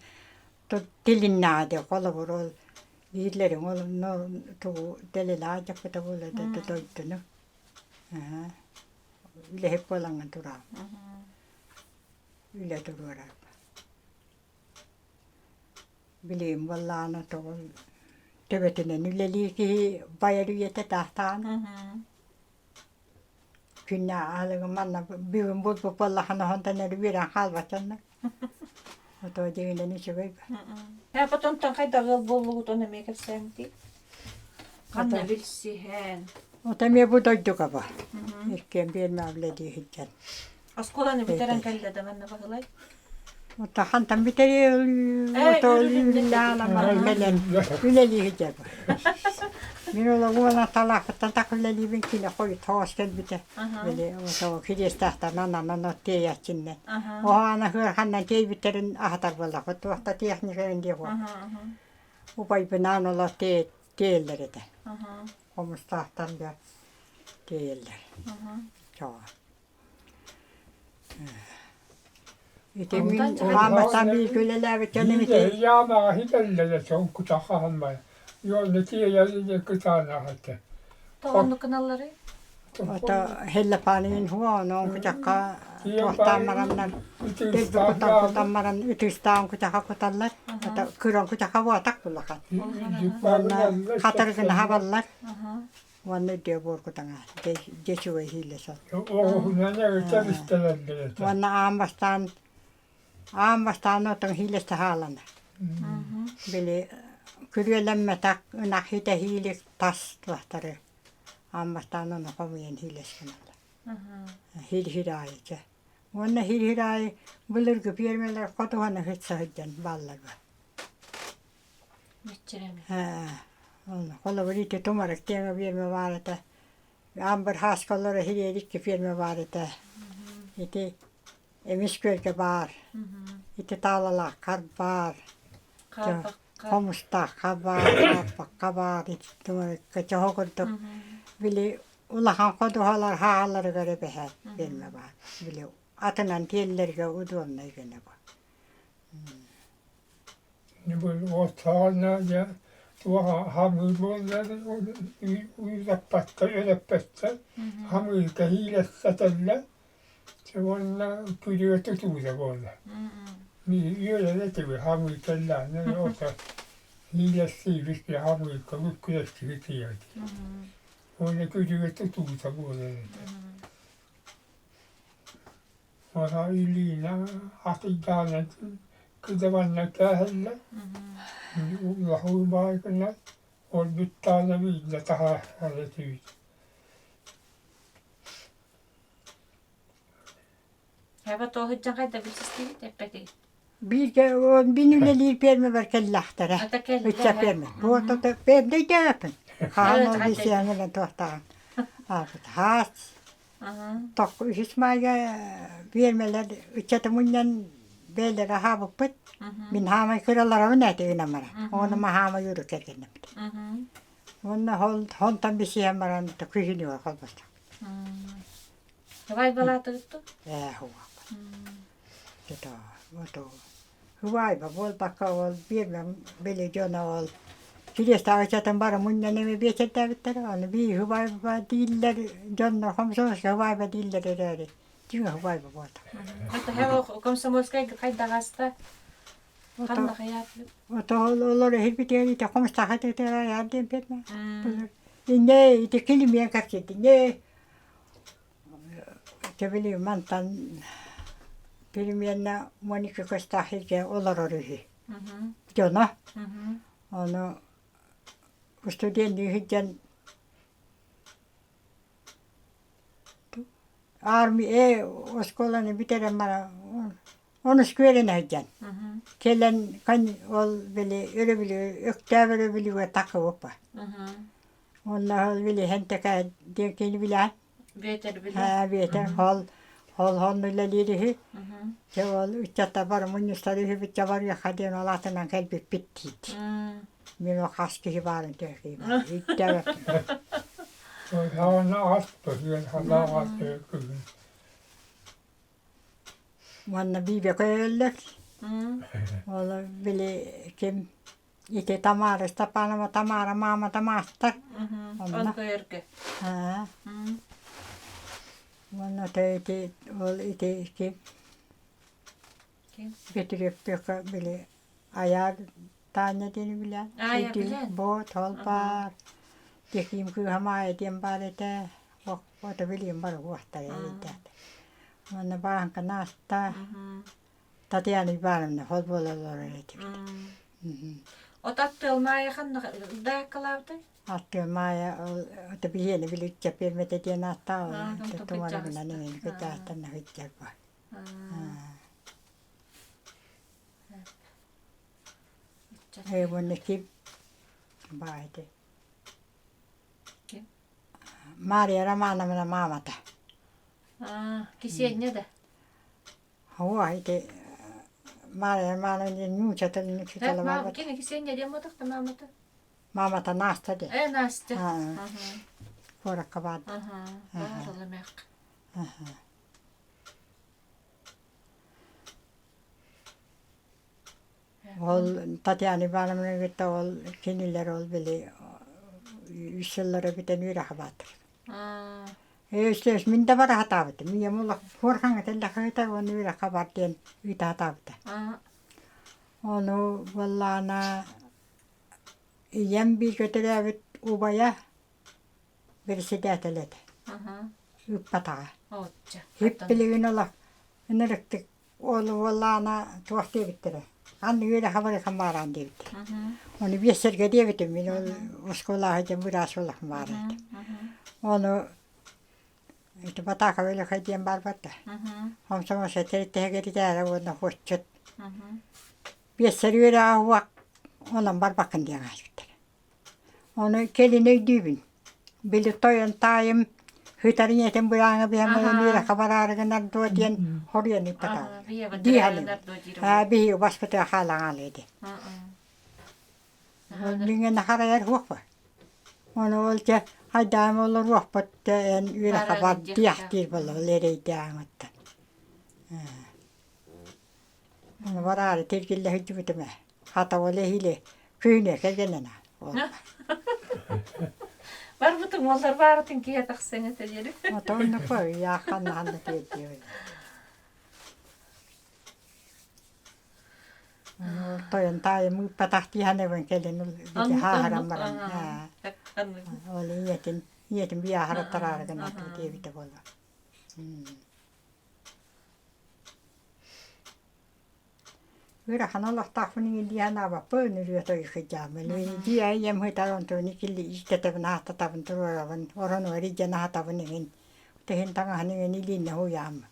тилиннэҕэ дии холобур ол Биирлэриҥ ол онно тугу дэлэлээх дьахпыта буолла да дойдуну үлэһит буолаҥҥын тураҕын үлэ туруорар билигин буоллаҕына тоҕо төбөтүнэн үлэлиир киһи байар үйэтэ таахтаҕына күннээҕи аһылыгы манна бүгүн булбут буоллаххына онтон эрэ үөрэн хаалбат дьоннор Ото дьиҥинэн үчүгэй Ээ, потомтон хайдах ыал буоллугутун эмиэ кэпсээҥтий? Ханна билсиһэн? Ото эмиэ бу дойдуга ба. Иккиэн биэрмэ үлэлии сылдьан. Оскуоланы бүтэрэн кэллэ да манна Баһылай? Ото хантан бүтэриэ ото үлэлээн кэлэн үлэлии сылдьар. Мин ол уона талаахыттан так үлэлиибин кини хойут хоос кэлбитэ. Били ото кириэстээхтэринэн анан от тиэйээччиннэн. Оһоона ыараханнан тиэйбиттэрин аһатар буоллахпыт. Туох да техника диэх Убайбынаан олор тиэйэллэр этэ. Хомустаахтан да тиэйэллэр. Чоҕо. Ити мин хаамматтан бииргэ үлэлээбит дьонум ити Яамаҕа хитэллэрэ чоҥкута хаһанмай. Йуонна тиэйэр кытаанах этэ. Тоҕонну гыналларый? Ото хеллапаанын хуоноон кутахха туохтаан мараннар дэлби кутан кутан маран ытыыстаан кутаха куталлар ото кыран кутаха буотах булахан уонна хатыр гына хабаллар уонна үрдүө буор кутаҥа дьэ үчүгэй иһиилэ сол Оҕуһунан эритэр истэлэллэр этэ. Уонна аан бастаан аан бастаан отон иһиилэстэ хаалана били күрүөлэммэтэх ынах итэһиилик тас туохтары Аан бастаан ону хомуйан иһиилэс гыналлар. Хир-хир аайы чэ. Уонна хир-хир аайы былыргы пиэрмэлэр хотуһаны сытса сылдьан бааллар ба. Мэччирэҥ. Ээ, онно холобур ити тумарык диэҥэ пиэрмэ баар этэ. Аан бір хааскалара хириэрикки пиэрмэ баар этэ. Ити Эмис күөлгэ баар. Ити таалалааххар баар. Хомустаахха баар, Хаарбахха баар, ити чоһо курдук били улахан ходуһалар хааларыгар эбэһээт биэрмэ баар. Били атынан тиэллэргэ удобнай гына бу. Оттоҕуна дьэ туох хамыы буолла уйдаппаттар өлөппөттөр хамыы кэһиилэссэтэллэр уонна күрүө тутуута буолла үөрэр этибит хамыы кэллэҕинэ ото иилэстиибит хамыыка күрэстиги тиийэбит уонна күрүө тутуута буолар этэ Уонна илиинэ атыйдаанан кыдабанна кээһэллэр улахан баайгына ол бүттаана биирдэ таһаарар этибит Эбэ туоһутдьан хайда билсистибит эппэтигит? Бииргэ мин үлэлиир пиэрмэбэр кэллэхтэрэ. Ата кэллэ. Ычча пиэрмэ. Вот это пиэрмэ өйдөөбөппүн. Хаан ол бисиэҥинэн туохтаҕын. Хаас Үһүс маайга пиэрмэлэр ыччаты мунньан бэйэлэрэ аһаабыппыт. Мин хаамай кыраларабын этэ гынан баран. Ону хаамай үрү кэргэннэммит. Уонна хонтон бисиһэн баран күһүнүгэр холбостохпут. Давай балаатыгытту? Ээ, хуаппат. Это вот Убаайба буолбакка ол биэрмэм били дьоно ол Кириэстээҕи ыччатын бары мунньан эмиэ биэчэрдээбиттэрэ. Аны биир убаайба дииллэр дьоннор хомсомуска убаайба дииллэр эрээри. Дьиҥэ убай буолбатах. Комсомольскай хайдаҕаста ханна хайаатыбыт? Олор эһирбитигэр ити хомустаха тетер диэн петме. Инне ити килимиэн кэпсэтине Төбүлү мантан переменна Моника Костахиге олорор үһү. Дьоно. Ону студенныы сылдьан Армия оскуоланы бүтэрэн баран онус үөрэнэ сылдьан кэлэн ол били өрөбүлү Өктөөп өрөбүлүгэр тахсыбыппа. Уонна ол били һэнтэкэ диэн кини билэҕин? Бүөтэр билэр. Ээ Бүөтэр ол ол онно үлэлиир үһү. Дьэ ол ыччаттар бары мунньустар үһүбүт дьэ барыахха диэн ол атынан кэлбиппит диит. Мин ол хас киһи баарын төһө киһи баарын өйдөөбөппүн. Саҕана ас көһүөн халаах ас күһүн. Уонна бииргэ көһөллөр. Ол били ким ити Тамара Степанова Тамара маамата маастар. Онно көйөргө. Аа. Уонна ити ол ити ким Петревка били Айаар Таня диэни билэн, Аайа билэн. Бу тол баар, Тихим кыыһа Маайа диэн баар этэ, ото билиим бары уохтара эбит. Уонна бааһыҥка Наста, Татьяна Ивановна хол буола олорор этибит. От аттыал Маайа ханна даяккалаабытай? Аттыал Маайа ол ото биһиэни биличчэ пиэрмэтэ диэн ааттаах ол тумарыгынан эҥин кытааттан сылдьар бу. Уонна ким баай ити Ким? Мария Романовна маамата. Кисиэнньэ да? Оо, ити Мария Романовна нуучатын учуутала барбыт. Кини Кисиэнньэ диэн буотах да маамата? Маамата Настя диэн. Э, Настя. Куоракка баарда. Баар олемех. Ол Татьяна Ивановна кытта ол кинилэр ол били үс сыллара бүтэн үөрэх бааттар. Өстөөс мин да бара сатаабытым. Ийэм улах хуорхаҥа тэллэхэ уонна үөрэххэ бар диэн ыыта сатаабыта. Ону буоллаҕына ийэм бииргэ төрөөбүт убайа бэрэссэдээтэл этэ. Ыыппатаҕа. Ип билигин олох ынырыктык Ол уоллаана туох диэбиттэрэ, аны үөрэхэ барыахым баараан диэбиттэрэ. Ону биэс сэргэ диэбитим, мин ол оскуолаҕа сылдьан быраас буоллахым баара этэ. Ону ити Батаакап Өлөкөй диэн баарбат да, хомсомуос тэрилтэһэ уонна хуоччут биэс сэр үөрэҕэ уох онон барбаккын диэн аайбыттара. Ону кэлин өйдүүбүн. Били тойон таайым сытар ийэтин бырааҥа биһэн баран үөрэххэ бараары гынар дуо диэн хоруйан ыыппатаҕым. Дии саныыбын. Аа биһиги баспытыгар хаалан хаалыа дии. Миҥэн харайар суохпа. Ону ол дьэ хайдаан олоруохпут дэ эн үөрэххэ бар диэхтиир буолла ол эрэйдээҕиҥиттэн. Ону бараары тиргиллэ сылдьыбытым ээ. Хата ол эһиили күнү кэргэннэнэ Барбытыҥ уоллар баарытын киһи тахсыаҥ этэ диэри. Отонно яаханнаһанна тиэрдиэбин. Тойон таайым ыыппатах дии саныыбын кэлин хааһыран баран ол ийэтин ийэтин биааһыраттараары гына диэбитэ буолуо. Ыарахан олохтоохпун иҥин дии санаабаппын, ырыа тойукуйдааммын. Дии ийэм ыытар онтуну килли иистэтэбин, ааттатабын, туруорабын, оронугар илдьэн аһатабын иҥин. Тыһын таҥаһын иҥин илииннэ уйааммын.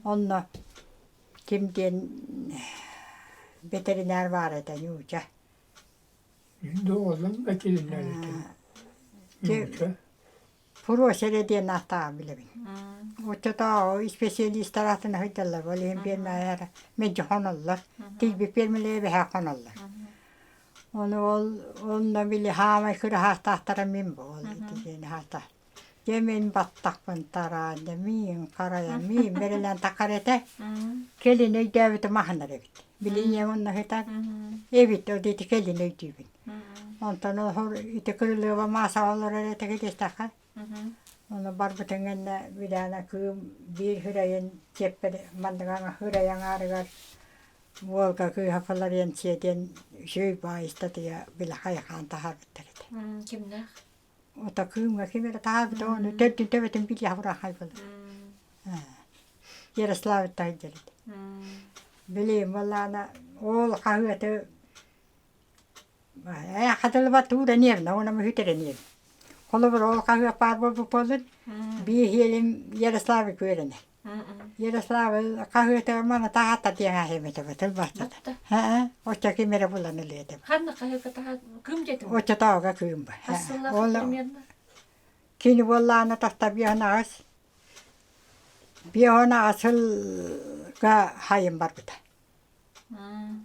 Онно ким диэн бэтэринээр баар этэ, Ньууча. Доҕоллон бэтэринээр этэ. Ньууча. Фрося эрэ диэн ааттааҕын билэбин. Оччотооҕу исписэлиистэр атына сылдьаллар, ол иһин пиэрмэлэр мэлдьи хоноллор, тиийбит пиэрмэлэри бэһэ хоноллор. Ону ол онно били хаамай кыра саастаахтара мин буол ити хаата. Дьэ мин баттахпын тараан, дьэ миин харайан, миин бэрилэн такар этэ. Кэлин өйдөөбүтүм аһынар эбит. Били ийэм онно сытар эбит, ол ити кэлин өйдүүбүн. Онтон ити Кырылыаба Мааса олорор этэ кэлиэстэххэ. Ону барбытын кэннэ Виляна кыым биир һүрэйин чиэппэр маннык һүрэй аҥаарыгар Волга кыыһа Флоренция диэн үчүгэй баай ыстатыйа били хайахаан таһаарбыттар этэ. Кимнээх? Ото кыымҥа ким эрэ таһаарбыта ону төрдүн төбөтүн билиэх урахай буолар. Ярославиттан сылдьар этэ. Билиим буоллаҕына ол хаһыаты Ээ, хатылыбат уураниэм, уонна мүһүтэрэниэм. Холобур, ол хаһыат баар буолбут буоллун, биэһиэлим Ярославы күөрэнэр. Ярославы хаһыаты маны таһаатта диэн аһыам этэ тылбаастата. Ээ, оччо ким эрэ булан ылыа этэ. Ханна хаһыакка таһаат кыым диэтим? Оччотооҕуга кыым ба. Хас сыллаах Ол примерно? кини буоллаҕына таста биэһин 58 сылга хайын барбыта.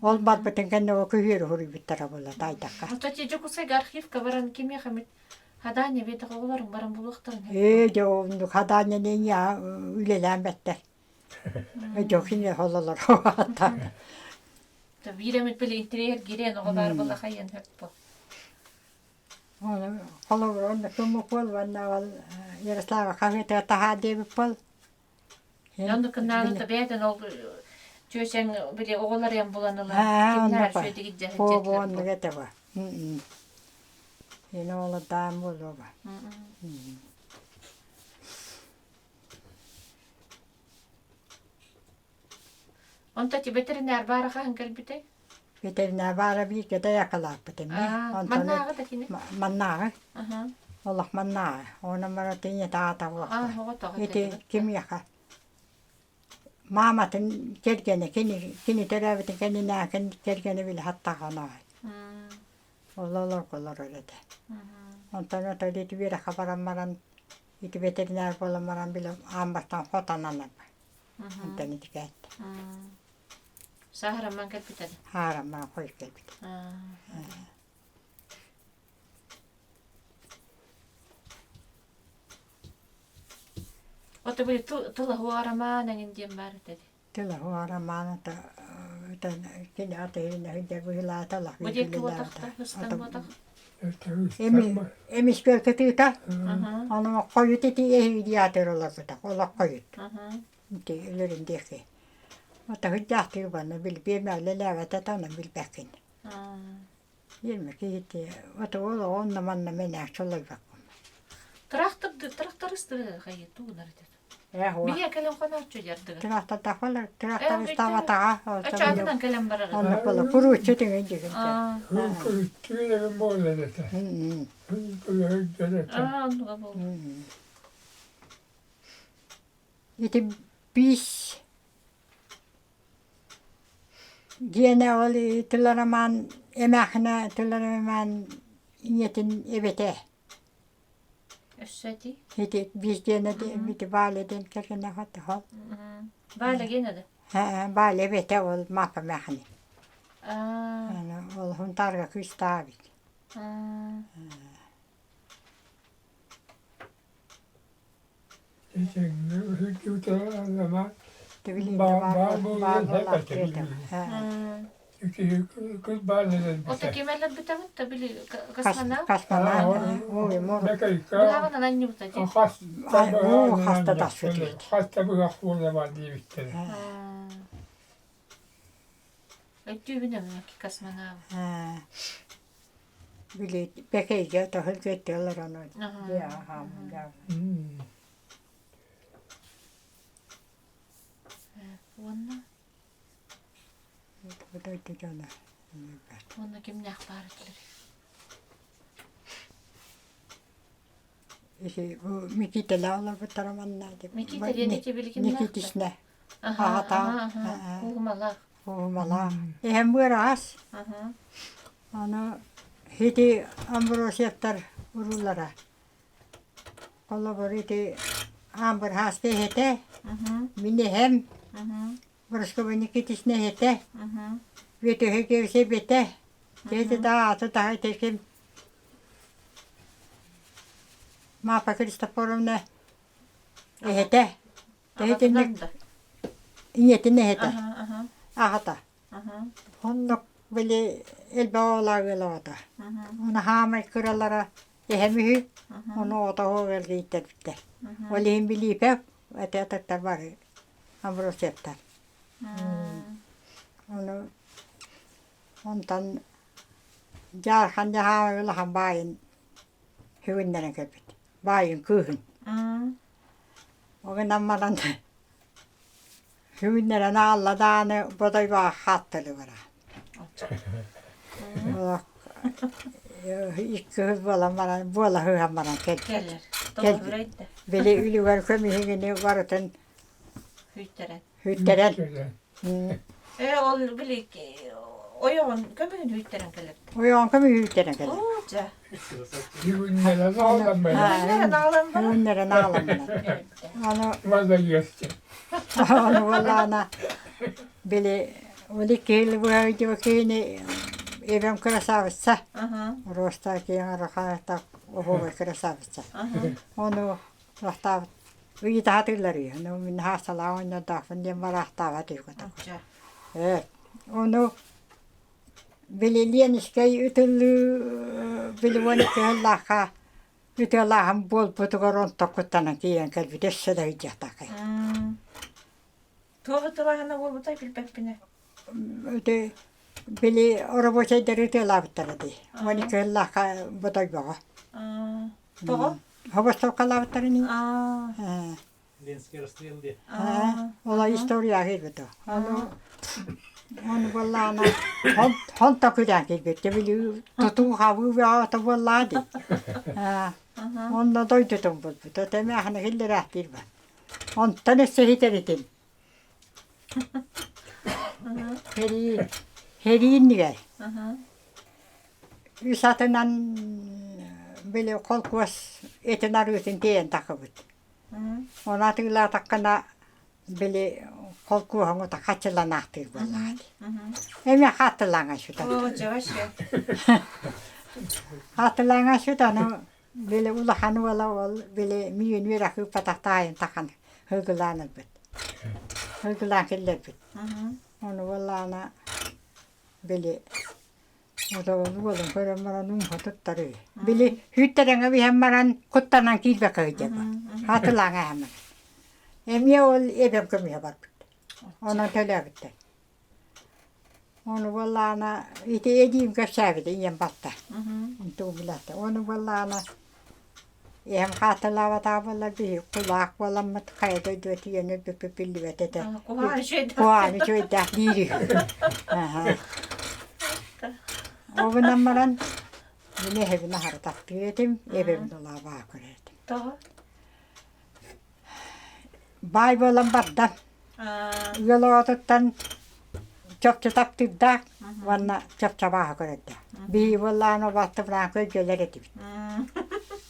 Ол барбытын кэннэ ол күһүөрү суруйбуттара буолла таайдахха. Кстати, Дьокуускайга архивка баран кимиэхэ эмит хадаанньа биэтэх оҕолорун баран булуохтарын сөп. Ээ, дьэ оннук хадаанньаны үлэлээн бэттэр. Дьокин хололор ааттаан. Биир эмит били интириэһиргириэн оҕо баар буолла хайыан сөп бу. Холобур, онно кыммык буол уонна ол Ярослава хаһыатыгар таһаа диэбит буол. Онно кыннааны бэйэтин ол чүөчэҥ били оҕолор эн булан ылан кимнээр сүөдигит Буо оннук этэ ба. Ини олордаан буолуо ба. Онто ти ветеринар баара хаһан кэлбитэй? Ветеринар баара бииргэ дайакалааппыт эмиэ. Онтон Маннааҕы да кини? Маннааҕы. Олох маннааҕы. Онон бара тиҥэ таата Ити кимиэхэ? Мааматын кэргэнэ кини кини төрөөбүтүн кэннинээхин кэргэнэ били хаттаҕана Ол олорголор этэ. Онтон ото ити үөрэххэ баран баран ити ветеринар буолан баран били аан бастаан хотонанар. Онтон ити кээттэ. Сааһырамман кэлбитэ. Хаарамман хойут кэлбит. Ото били тылаһуарамаан эҥин диэн баар этэ дии. Тылаһуарамаан ата кини ата иһинэ быһылаата Бу диэки буотахта, ыстан буотах. Эмискэ кытыыта, ону хойут ити эһиги диатыр олорбута, олох хойут. Ити өлөрүн диэки. Отаһыйдаахтыы баны билбиэм үлэлээбэтэ да онон билбэккин. Диэмэ киһити ото ол онно манна мэнээк солойбоккун. Трактор трактористыр хайы туунар этэ. Биһиэ кэлэн хонооччу дьардыга. Трактордаахпалар трактористаабатаҕа. Ачаатынан кэлэн барар. Онно буола курууччу түҥүн дьүгүн. Күрүттүүрэгин буолар этэ. Күрүттүүрэгин этэ. Аа, оннуга буолла. Ити биис диэнэ ол тыларамаан эмээхинэ тыларамаан ийэтин эбэтэ. Өссө ити? Ити биис диэнэ ити Валя диэн кэргэнэ хол. Валя гиэнэ да? Валя эбэтэ ол Маапа эмээхини. Ол Хунтаарга кыыстаах эбит. Ото ким элэрбитэбит да били космонавт? Быһаҕынан анньыбыта дии. Хаста тахсыбыт. Хаста быһах буолла диэбиттэрэ. Өйдүүбүн эмиэ космонавт. Били Пекейгэ тоһун олорон Уонна дойду дьоно Уонна кимнээх баар этилэр? Ити бу Микитэлээх олорбуттара манна Микита диэн ити били кимнээх? Никитичнэ аҕата Кууһумалаах. Кууһумалаах. Эһэм быараҕас. Аны ити Амбросьевтар уруулара. Холобур ити Амбырһааска эһэтэ, мин эһэм, Борускуба Никитична эһэтэ, Бүөтүһэ Киэсэбитэ, Тиэтэ да ааты таһа ити ким Марфа Христофоровна эһэтэ, Тэһитинник ийэтин эһэтэ, аҕата. Оннук били элбэх оҕолоох ыал оҕото. Ону хаамай кыралара эһэм үһү, ону оҕото оһох эргийтэрбиттэр. Ол иһин Билиипэп этэ атыттар бары Амбросьевтар. Ону онтон Дьаархан Дьаһаабай улахан баайын сүгүннэрэн кэлбит. Баайын кыыһын. Ол гынан баран сүгүннэрэн аалла даҕаны бодойбоҕо хааттылыбара. Икки сыл буолан баран буола сыһан баран кэлбит. Кэлэр. Кэлбит. Толору Били үлүгэр көмүһүгүнү барытын Хүйтерен. Хүттэрэн. Э ол били ойоҕун көмүһүн хүйтэрэн кэлэр. Ойоҕун көмүһүн хүйтэрэн кэлэр. Оо дьэ. Бүгүннэрэн аалан Бүгүннэрэн аалан баран. Бүгүннэрэн аалан баран. Аны Маладьыасчы. Аны буоллаҕына били ол икки быһа киһини эбэм красавица. Роста киэҥ арахаата оһуобай красавица. Ону Туохтаабыт ыйытаатылар үһү, ону мин хаасалаах оонньоодоохпун диэн бараахтаабат үһү курдук. Ээ, ону били Ленскэй ытыллыы били 12 сыллаахха ытыалааһын буолбутугар онтон куттанан киирэн кэлбит өссө да ыйдьахтаахай. Туох ытылааһына буолбутай билбэппинэ. Ити били рабочайдары ытыалаабыттара дии. 12 сыллаахха Бодойбоҕо. Тоҕо? Хобостовкалаабыттарын Аа. Ленский расстрел диye. Ола история киирбит. Ону ону буоллаҕына хонто күрээн киирбит. Били тутуу хабыы бөҕөтө буоллаҕа дии. Онно дойдутун булбут. Тэмээхинэ киллэрээхтиир ба. Онтон өссө хитэритин. Херии херииннигэр үс атынан били холкуос этин арыытын тиэйэн тахыбыт. Ону атыылаатаххына били холкуоһуҥ ута хаччыланаахтыыр буоллаҕа дии. Эмиэ хааттылааҥа сүтэн. Хааттылааҥа сүтэн били улахан уола ол били миин үөрэх ыыппатах таайын тахан һыгылаан ылбыт. Һыгылаан киллэрбит. Ону буоллаҕына били уолун көрөн баран уҥха туттарыы. Били сүүттэрэҥэ биһэн баран куттанан киирбэккэ сылдьабын. Хатылааҥа эһэммин. Эмиэ ол эбэм көмүһэ барбыт. Онон төлөөбүттэр. Ону буоллаҕына ити эдьиийим кэпсээбитэ ийэм батта. Онтугу билээхтэ. Ону буоллаҕына эһэм хаатылаабатаҕа буоллар биһиги кулаак буоламмыт хайа дойдуга тиийэн өлбүппүт биллибэт этэ. Куһаҕан үчүгэйдээх. Куһаҕан үчүгэйдээх диир үһү. Аһа. Ол гынан баран мин эһэбин аһара таптыыр этим, эбэбин улаабаа көрөр этим. Тоҕо? Баай буолан барда. Ыал оҕотуттан чопчу таптыырдаах уонна чопчу абааһы көрөрдөөх. Биһиги буоллаҕына убаастабынаан көйгөлөр этибит.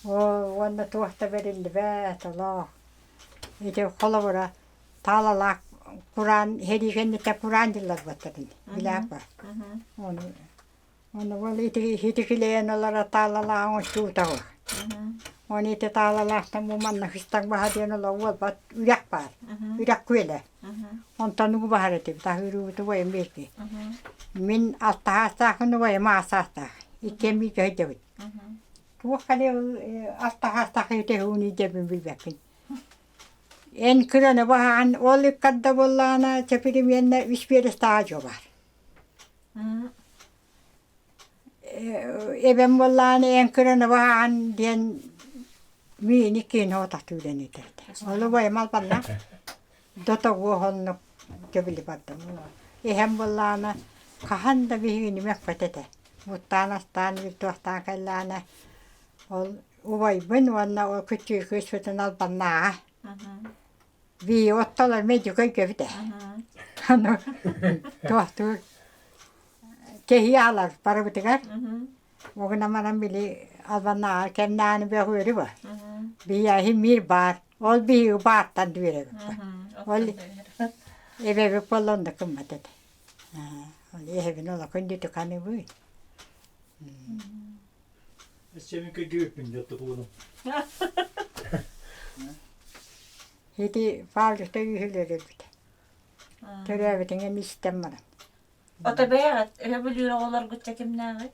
Оо, уонна туох да бэриллибэт, олох. Ити холобура таалалаах кураан сэрии кэнниттэн кураан дьыллар буолтарын билээт бар. Ону Ону ол ити ити килэйэн ылара таалалаах оҥостубута буолар. Оны ити таалалаахтан бу манна хыстаҥ баһа диэн ыла уолбат үрэх баар. Үрэх күөлэ. Онтон уу баһар этибит аһыырыбыты убайым биэрбит. Мин алта саастаахпын убайым аҕыс саастаах. Иккиэн бииргэ сылдьабыт. Туох кэлиэ алта саастаах ити ууну илдьэрбин билбэппин. Эн кыраны баһаҕын ол ыккарда буоллаҕына чэпиримиэннэ үс биэрэстээҕэ дьуо баар. Эбэм буоллаҕына эн кыраны баһаҕын диэн миини иккиэн оҕотохтуулан этэр этэ. Ол убайым албаннаах дотоҕуо оннук төбүлү бардым. Эһэм буоллаҕына хаһан да биһигини мөхпөт этэ. Буттаан астаан туохтаан кэллэҕинэ ол убайбын уонна ол күччү кыыспытын албаннааҕа. Бии оттолор медик өйдөбүтэ. Аны туохтуур кэһии аалар барыбытыгар. Угунан баран били албаннааҕар кэмнээни бөҕүөрү ба. Биһиэхи мир баар. Ол биһиги баартан дүөрэбит. Ол эбэбит буолла онно кыммат этэ. Ол эһэбин ола күндүтүк аныбый. Өссө көйгүбүппүн дьэ тугунум. Ити Павловта үһүлэр өлбүтэ. Төрөөбүтүҥ эмиэ истэн баран. Ото бэйэҕит өһөбүлүүр оҕолоргут кимнээҕий?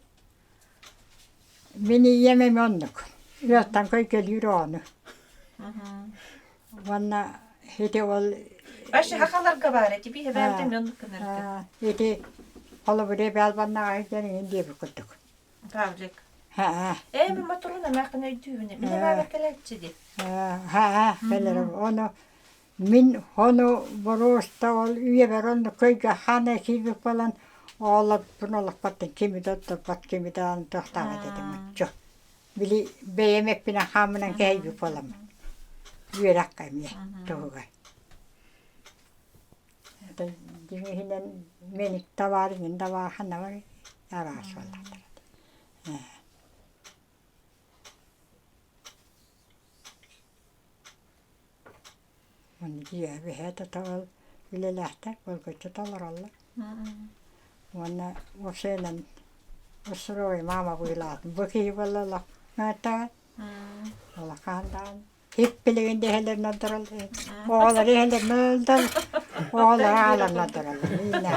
Мин ийэм эмиэ оннук. Ыалтан көйгөлүүр оҕону. Уонна ити ол Вообще хахаларга баар эти биһи бэйэбитин мен кынарты. Ити холобур эбээл баннаҕа иһин диэбит курдук. Павлик. Ээ мен моторун эмээххин өйдүүбүн. Мин эбээбэр кэлээччи ди. Ха кэлэр ону мин хону боруоста ол үйэбэр онно көйгө хана киирбит буолан оҕолорбун олохпоттон кими да оттоппот кими да антыахтаабат этим оччо. Били бэйэм эппинэн хааммынан кэһэйбит буоламмын. Үөрэххэ эмиэ туһугар. Дьиҥ иһинэн мэник табаар иҥин да баар ханна барый араас буоллахтара. Уонна дьиэ эбэһээт тотоҕол үлэлээхтэр булгуччу толороллор. Уонна уопсайынан устуруой маама быылаатын бу киһи буолла олох нааттаҕа улахан даҕаны хиппилигин да иһэлэрин ордороллор оҕолор иһэлэрин ордор оҕолор аҕаларын ордороллор иинэ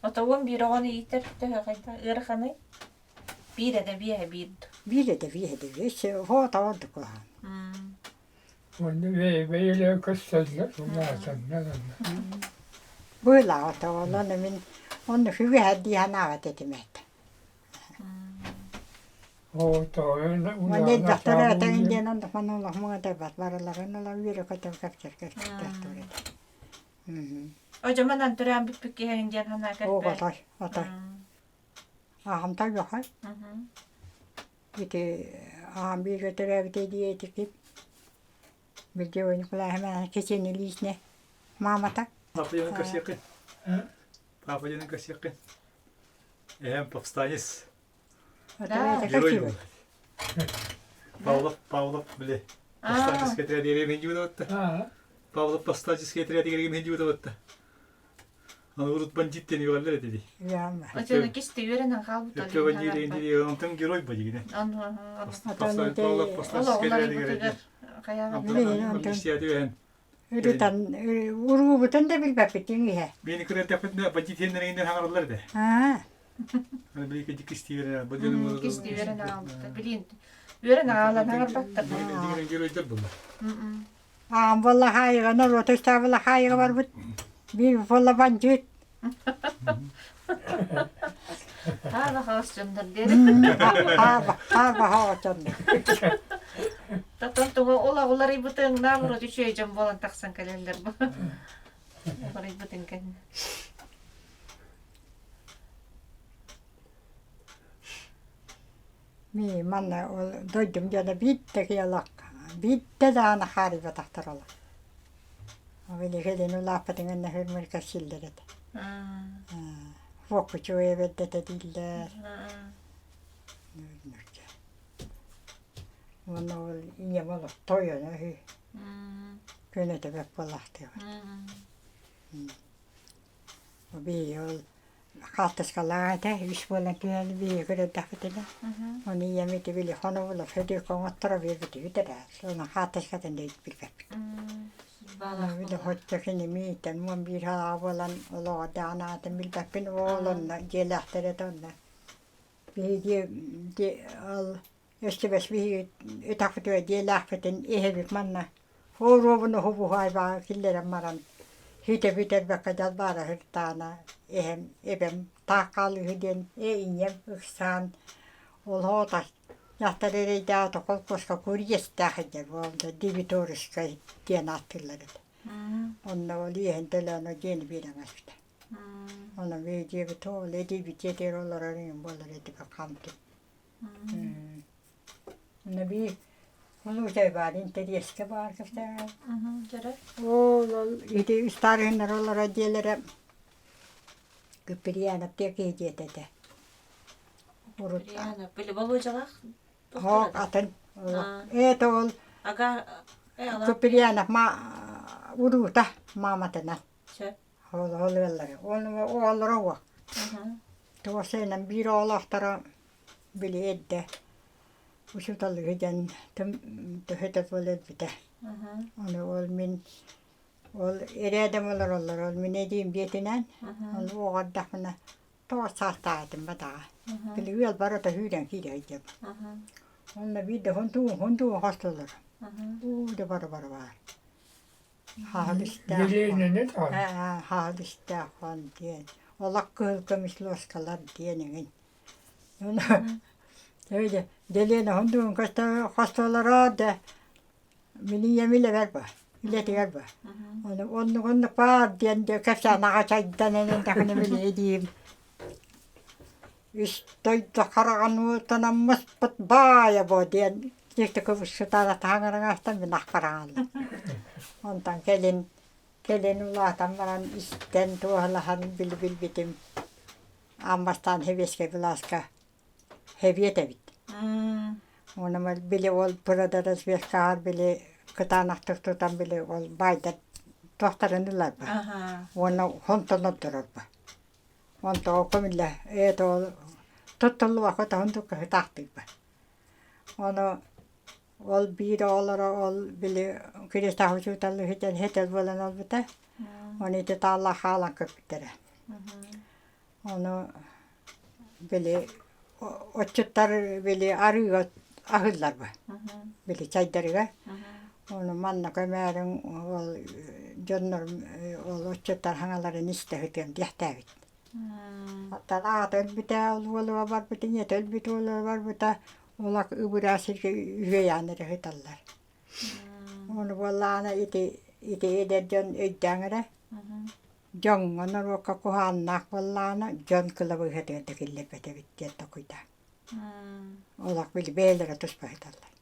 Отоҕун биир оҕону иитэр төһө хайдах ыараханый? Биир этэ биэһэ биир Биир этэ биэһэ да биэс оһо ордук куһаҕан. Уонна бэйэлэрэ көстөллөр улаатаннар аны. Быылаҕа тоҕолон мин онно сүгэһэр дии санаабат этим этэ. Оо тоҕо Уонна элбэхтэр этэгин диэн онно олох муҥатайбат барыларын ыла үөрэ-көтө кэпсэр кэпсэтэр этэ. Одьомонон төрөөн бүппүт киһиҥ диэн санаа Оо, кэлбэт. отой, отой. Аҕамта үөхэ. Ити аҕам бииргэ төрөөбүтэ диэтикит. Билдьэ Николаевна Кисиэнэ Ильична маамата. Папа дьонун көрсүөххүн. Папа дьонун көрсүөххүн. Эһэм повстанец. Герой был. Павлов, Павлов, били, повстанческий отряд деревья дьиэбит Павлов повстанческий отряд деревья дьиэбит Аны урут бандит диэн үөҕэллэр этэ дии. Очону кисти үөрэнэн хаалбыт Өттө бандит деген дии, онтон герой ба дигине. Павлов повстанческий отряд деревья. Амнистия Ырытан уруубутун да билбэппитин иһэ. Мени кырыттаппытына бандит диэннэригинэн хаҥараллар этэ. Аны били кистиверен Кистиверен аалбыта. Билин үөрэн аалан хаҥарбаттар. Дигинен геройдар булла. Аам буолла хаайыга норуоту ыстаабыла хаайыга барбыт. Биир буолла бандьыыт. Хаала хаос дьоннор диэри. Хаала хаос дьоннор. Татан туга ол оҕолорыйбытын наоборот үчүгэй дьон буолан тахсан кэлэллэр бу. Оҕолорыйбытын кэннэ. Ми манна ол дойдум дьоно биирдэ киэлок биирдэ даҕаны хаарыйбатахтар олох. Билигин улааппытыҥ иннэ хүрмүр кэпсииллэр этэ. Уоккучуйа бэрдэтэ дииллэр. Уонна ол ийэм олох тойоно үһү. Көнөтө бэрт буолаахтыыбыт. Биһиги ол хаартыскалаах этэ, үс буолан түһэн биһиги көрөрдөхпүтүнэ. Ону ийэм ити били хонобулов Федорко оҥотторо биэрбитибит эрэ. Сону хаартыскатын да билбэппит. Били хоччо кини миитэн 11 хараҕа буолан олоҕо даҕаны аатын билбэппин ол онно дьиэлээхтэр этэ онно. Биһиги ол өстүбэс биһиги өтөхпүтүгэр дьиэлээхпитин иһэбит манна Оруобун уһу-буһу киллэрэн баран ситэ бүтэрбэккэ дьалбаара сыртаана эһэм эбэм таах хаалыыһы диэн ээ ийэм ыксаан ол оҕото дьахтар эрэйдээх холкуоска курьестээх сылдьар буолла дебиторскай диэн ааттыыллар этэ онно ол иэһин төлөөн дьиэни биэрэн ааспыта онон дьиэбит ол эдьиийбит дьиэтигэр олорор иҥин буолар этибит хамтын Биир улуусай баар, интэриэскэ баар кэпсээн. Ол ол ити старыһыннар олорор дьиэлэрэ Киприянов диэки дьиэтэ этэ. Урут Киприянов били Болуодьалаах Хоок атын. Это ол Киприянов ма уруута мааматынан. Ол ол ыаллара. Ол оҕолоро уо. Туосайынан биир оҕолоохторо били эрдэ учууталлыы диэн төһө да буола өлбүтэ. Ону ол мин Ол ирээдэм олороллор, ол мин эдьиийим дьиэтинээн, ону оҕо эрдэхпинэ тоҕо саастаах этим бадаҕа. Били ыал барыта сүүрэн киирэ сылдьабын. Онно биирдэ хонтугун хонтугун хостоллор. Уу да бары-бары баар. Хаһан истээх Билиэнэни таһан. Хаһан истээх хон диэн. Олох кыһыл көмүс луоскалар диэн эҥин. Дэлиэнэ хонтугун хостолоро да Мин ийэм үлэбэр ба, үлэтигэр ба. Ону оннук оннук баар диэн дьэ кэпсээн аҕа чайданан даҕаны билиэ диим. Үс дойду хараҕын уутунан муспут баайа бо диэн дьикти кыбысытаара таһаҥыраҥаастан мин ахпараҥаллар. Онтон кэлин кэлин улаатан баран истэн туоһулаһан били-билбитим аан бастаан сэбиэскэй былааска Сэбиэт эбит. Уонна били ол продоразведкаҕар били кытаанахтык тутан били ол баайдар туохтарын ыларба уонна хонтонон турарба. Онтоҕо көмүллэ это ол туттуллубакка тоһун тукка Ону ол биир оҕолоро ол били Киристаах учууталлыы сытан хэтэл буолан ылбыта. Ону ити тааллаах хаалан көппүттэрэ. Ону били отчуттар били арыыга аһыыллар бу били чайдарыгар. Ону манна көмөөрүҥ ол дьоннор ол отчуттар хаҥаларын истэ сытыам диэхтээбит. Оттон аҕата өлбүтэ, ол уолуга барбыта, ийэтэ өлбүт уолуга барбыта, улак ыбыраа сиргэ үһүйээн эрэ сыталлар. Ону буоллаҕына ити ити эдэр дьон өйдөөн эрэ Дьоҥҥо, норуокка куһаҕаннаах буоллаҕына, дьон кылабыыһатыгар да киллэрбэт эбит диэн толкуйдаан. Олох били бэйэлэрэ туспа сыталлар.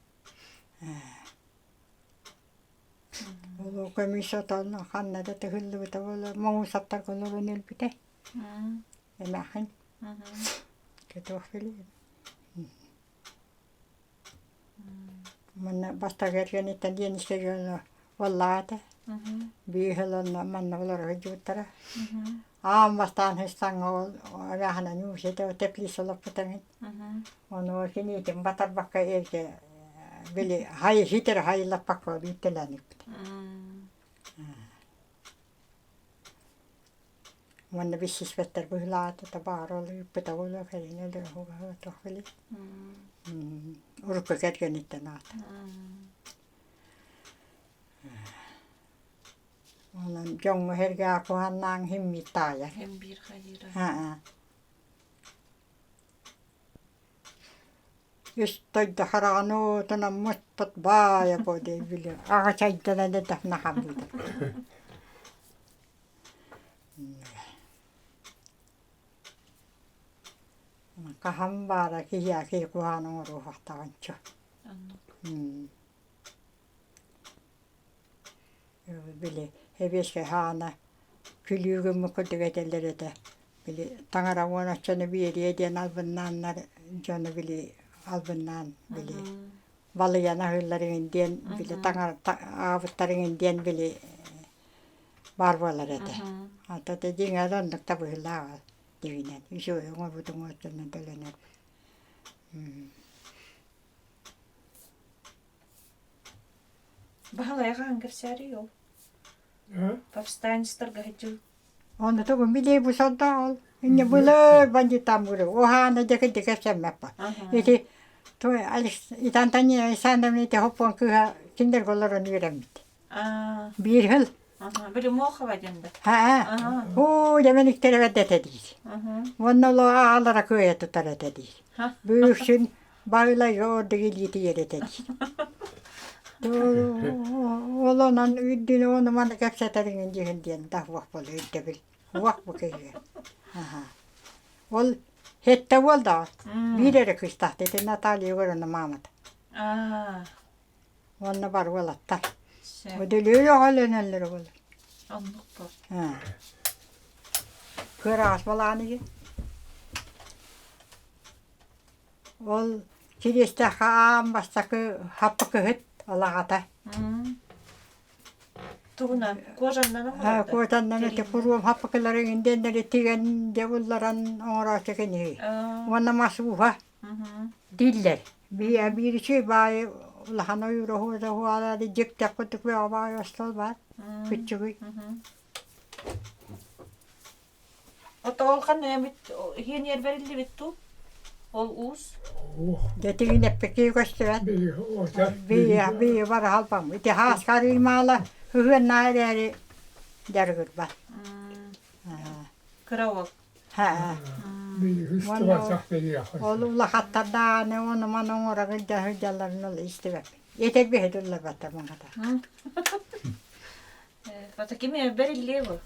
Улуу көмүс отон ханна да тыһыллыбыта буолуо, Моҥуусаптарга олорон өлбүтэ. Эмээхин. Туох билиэм. Манна бастакы эргэниттэн диэн дьоно уоллаҕа этэ. Биир сыл онно манна олоро сылдьыбыттара. Аан бастаан саҥа ол арааһынан ньуусета теплица олоппутаҥын. Ону киниитин батарбакка эргэ били хай хитер хайылаппакка үүттэлээн ыппыт. Уонна билсиспэттэр быһыылаата табаар ол ыыппыта буолуо кэлин өлөр туох билий урукку кэргэниттэн аата Онон дьоҥҥо сэргэҕэ куһааннаан химмиир таайар. Химбиир хайыыра. Үс дойду хараҕын уутунан муспут баайа буо диэн били аҕа чайданан эрдэхпинэ хамыыта. Хаһан баара киһиэхэ киһи куһаҕаны оҥоруохтаҕынча. Били эбиэскэ хаана күлүү гыммыт курдук этэллэр этэ. Били таҥара уон оччону биэриэ диэн албыннааннар дьону били албыннаан били балыйан аһыыллар иҥин диэн били таҥара аабыттар иҥин диэн били баар буолар этэ. Ата дьиҥэр оннук да быһыылаах дьиҥинэн үчүгэй оҥорбутуҥ оччонон төлөнөр. Баһылай хаһан кэпсээрий ол? Повстанецтарга сылдьыбыт. Онно тугун билиэй бу сордоох ол. Инньэ былыр бандьыыттаан буолуо. Уһаана дьэ кырдьык кэпсэммэппин. Ити той Антонина Александровна ити хоппуон кыыһа кинилэргэ олорон үөрэммит. Биир сыл. Били Мохова диэн да? Аа. Оо, дьэ мин иктэрэ этэ диир. Уонна олоо аҕалара кыайа тутар этэ диир. Бүүрсүн Баһылай ордук илиитигэр этэ диир. Ол онон үрдүнэ ону маны кэпсэтэриҥин дьиһин диэн да уох буола өйдөбүл. Уох бу киһигэ. Ол хетте буол да биир эрэ кыыстаах ити Наталья Егоровна маамата. Уонна бар уолаттар. Өдөлүөр оҕолөнөллөр буолар. Оннук буол. Кыараҕас балаҕан Ол Кириэстээххэ аан бастакы хаппыкыһыт алаҕата. Тугунан? Кожаннан оҥорор Кожаннан ити куруом хаппыкылары индиэннэри тигэн дьэ булларан оҥорооччу киниһи. Уонна мас ууһа дииллэр. Биир үчүгэй баайы Улахан ойуур оһуота оһуолаары дьиктэх курдук бөҕө баҕайы остуол баар. Күччүгүй. Ото ол ханна эмит иһиэн бэриллибит туу? Ол уус? Дэтигин эппикии көстүбэт. Бии бара халбам. Ити хааскарыы маала ыһыаннаа эрээри дьарыгырбат. Кыра уол. Ол улахаттардааны ону маны оҥоро сылдьа сылдьалларын ол истибэппин. Этэрбиһи тылларбаттар маҥата. Ото кими бэриллиэ бу?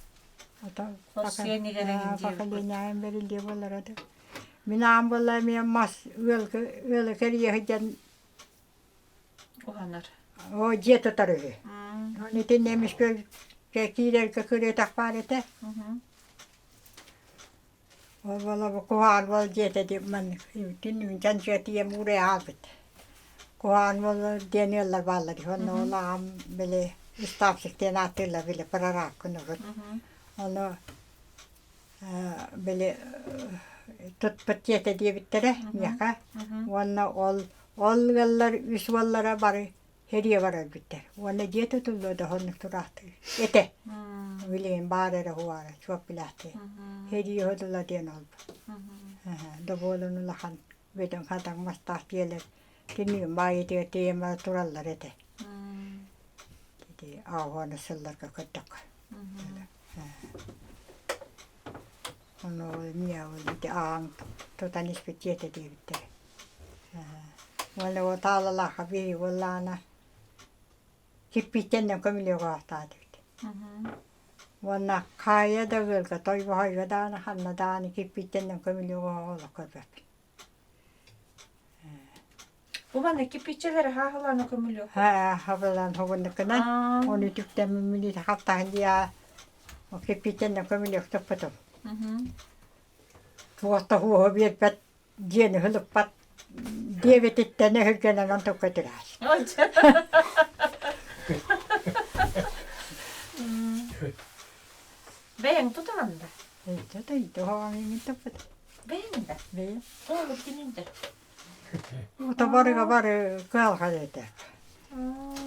Поколением бэриллиэ буолара да. Мин аам буолла эмиэ мас ыалы кэрийэ сылдьан Уһанар. О, дьиэ тутар үһү. Оны итиннэ эмискэ киирэргэ кырыатах баар этэ. Ол буола бу куһаҕан буол диэтэ дии маннык түннүгүнтэн дьиэтийэм уурай аалбыт. Куһаҕан буолла диэн ыаллар бааллар дии. Онно ол аҕам били уставщик диэн ааттыыллар били прорабкын урут. Ону били тутпут дьиэтэ диэбиттэрэ миэхэ. Уонна ол ол ыаллар үс уоллара бары Хэрийэ барар бүттэр. Уонна дьиэ тутуллуо да оннук тураахтыы. Этэ. Билигин баар эрэ уһуара, чуоп билээхтии. Хэрийэ уһудула диэн олбу. Добуолун улахан бүтүн хатаҥ мастаах дьиэлэр түннүгүн баайытыгар тиийэн бара тураллар этэ. Ити ааҕуона сылларга көрдөххө. Ону эмиэ ол ити ааҥ тутан испит дьиэтэ диэбиттэрэ. Уонна ол таалалаахха биһиги буоллаҕына кирпииччэннэн көмүлүөк оҥортоотубут. Уонна хаайа да ыалга тойбохойго даҕаны ханна даҕаны кирпииччэннэн көмүлүөк оһоҕу олох көрбөппүн. Бу манна кирпииччэлэри хааһылаан көмүлүөк. Хабылаан хоҕуннуккунан ону үтүктэммин хаптаһын диа кирпииччэннэн көмүлүөк туппутум. Туох да хуоһу биэрбэт диэн ыһылыппат диэбититтэн өһүргэнэн онтукка түһэр. Бэйэҥ тутаҕын да? Туһаҕаҥҥын туппут. Бэйэҥ да? Бэйэм. Тоҕо кинин да? Тобарыга бары кыалҕа этэ.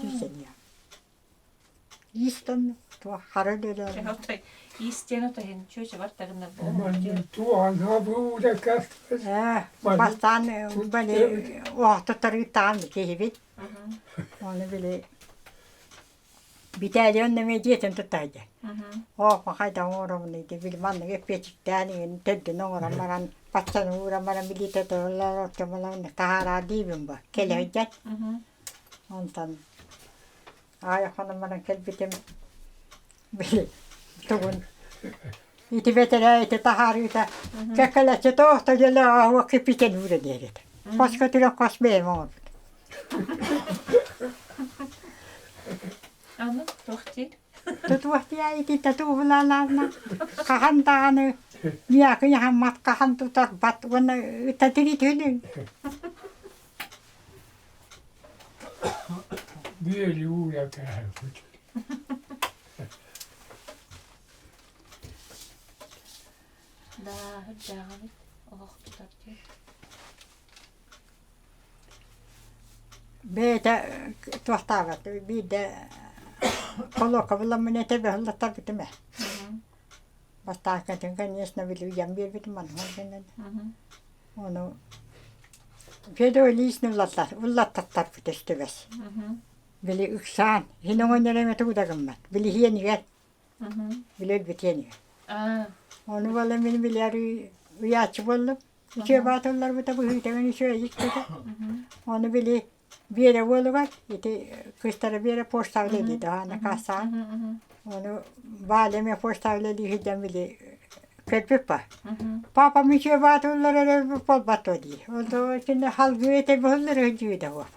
Түсэниэ. Иистэн туох хара үлэлээн. Иистэн отоһин чүөчэ бартагыннар Бастаан бали оохтотарыыттаан киһибит. Оны били Битээлий онно эмиэ дьиэтин туттаайда. Оох хайдах оҥоробунуй дии били маннык эппиэтиктээн иһин төрдүн оҥорон баран баччаны ууран баран билиитэ тураллар оттомолорун таһаараа диибин бу кэлэ сылдьан. Онтон аайы хонон баран кэлбитим били тугун ити бэтэрээ ити таһаарыыта кэккэлэччи туох да дьэлэҕэ киппитин уура диэбит. Хоско түрэх хос бэйэм оҥорбут. Аны туох диир? Тутуох диэйити татуубулаалаана хаһан даҕаны миэхэ хаһаммат хаһан тутарбат уонна ытатыритүнүн Биэри уура кээһэбит. Да, үрдээҕибит олох тутар диэн. Бэйэтэ туохтаабат биирдэ холуокка буламмын этэ быһыллаттарбытым ээ. Бастааккатын, конечно, били биэрбитим манна гынан. Ону Федор Ильич уллаттаттарбыт өстүбэс. Били ыксаан, иһин оҥонньор тугу да гыммат. Били иһиэнигэр, били өлбүт иһиэнигэр. Ону буола мин билэр уйааччы буоллум. Үчүгэй баатылларбыта быһыытыгын үчүгэй иккитэ. Ону били Биэрэ уолугар ити кыыстара Биэрэ почта үлэлиир даҕаны кассаҕа. Ону Валя эмиэ почта үлэлии сылдьан били көрбүт ба. Папам үчүгэй баатыллар эрэ буолбат дуо дии. Ол кини халгыы этэ быһыллар өйдүү да буол.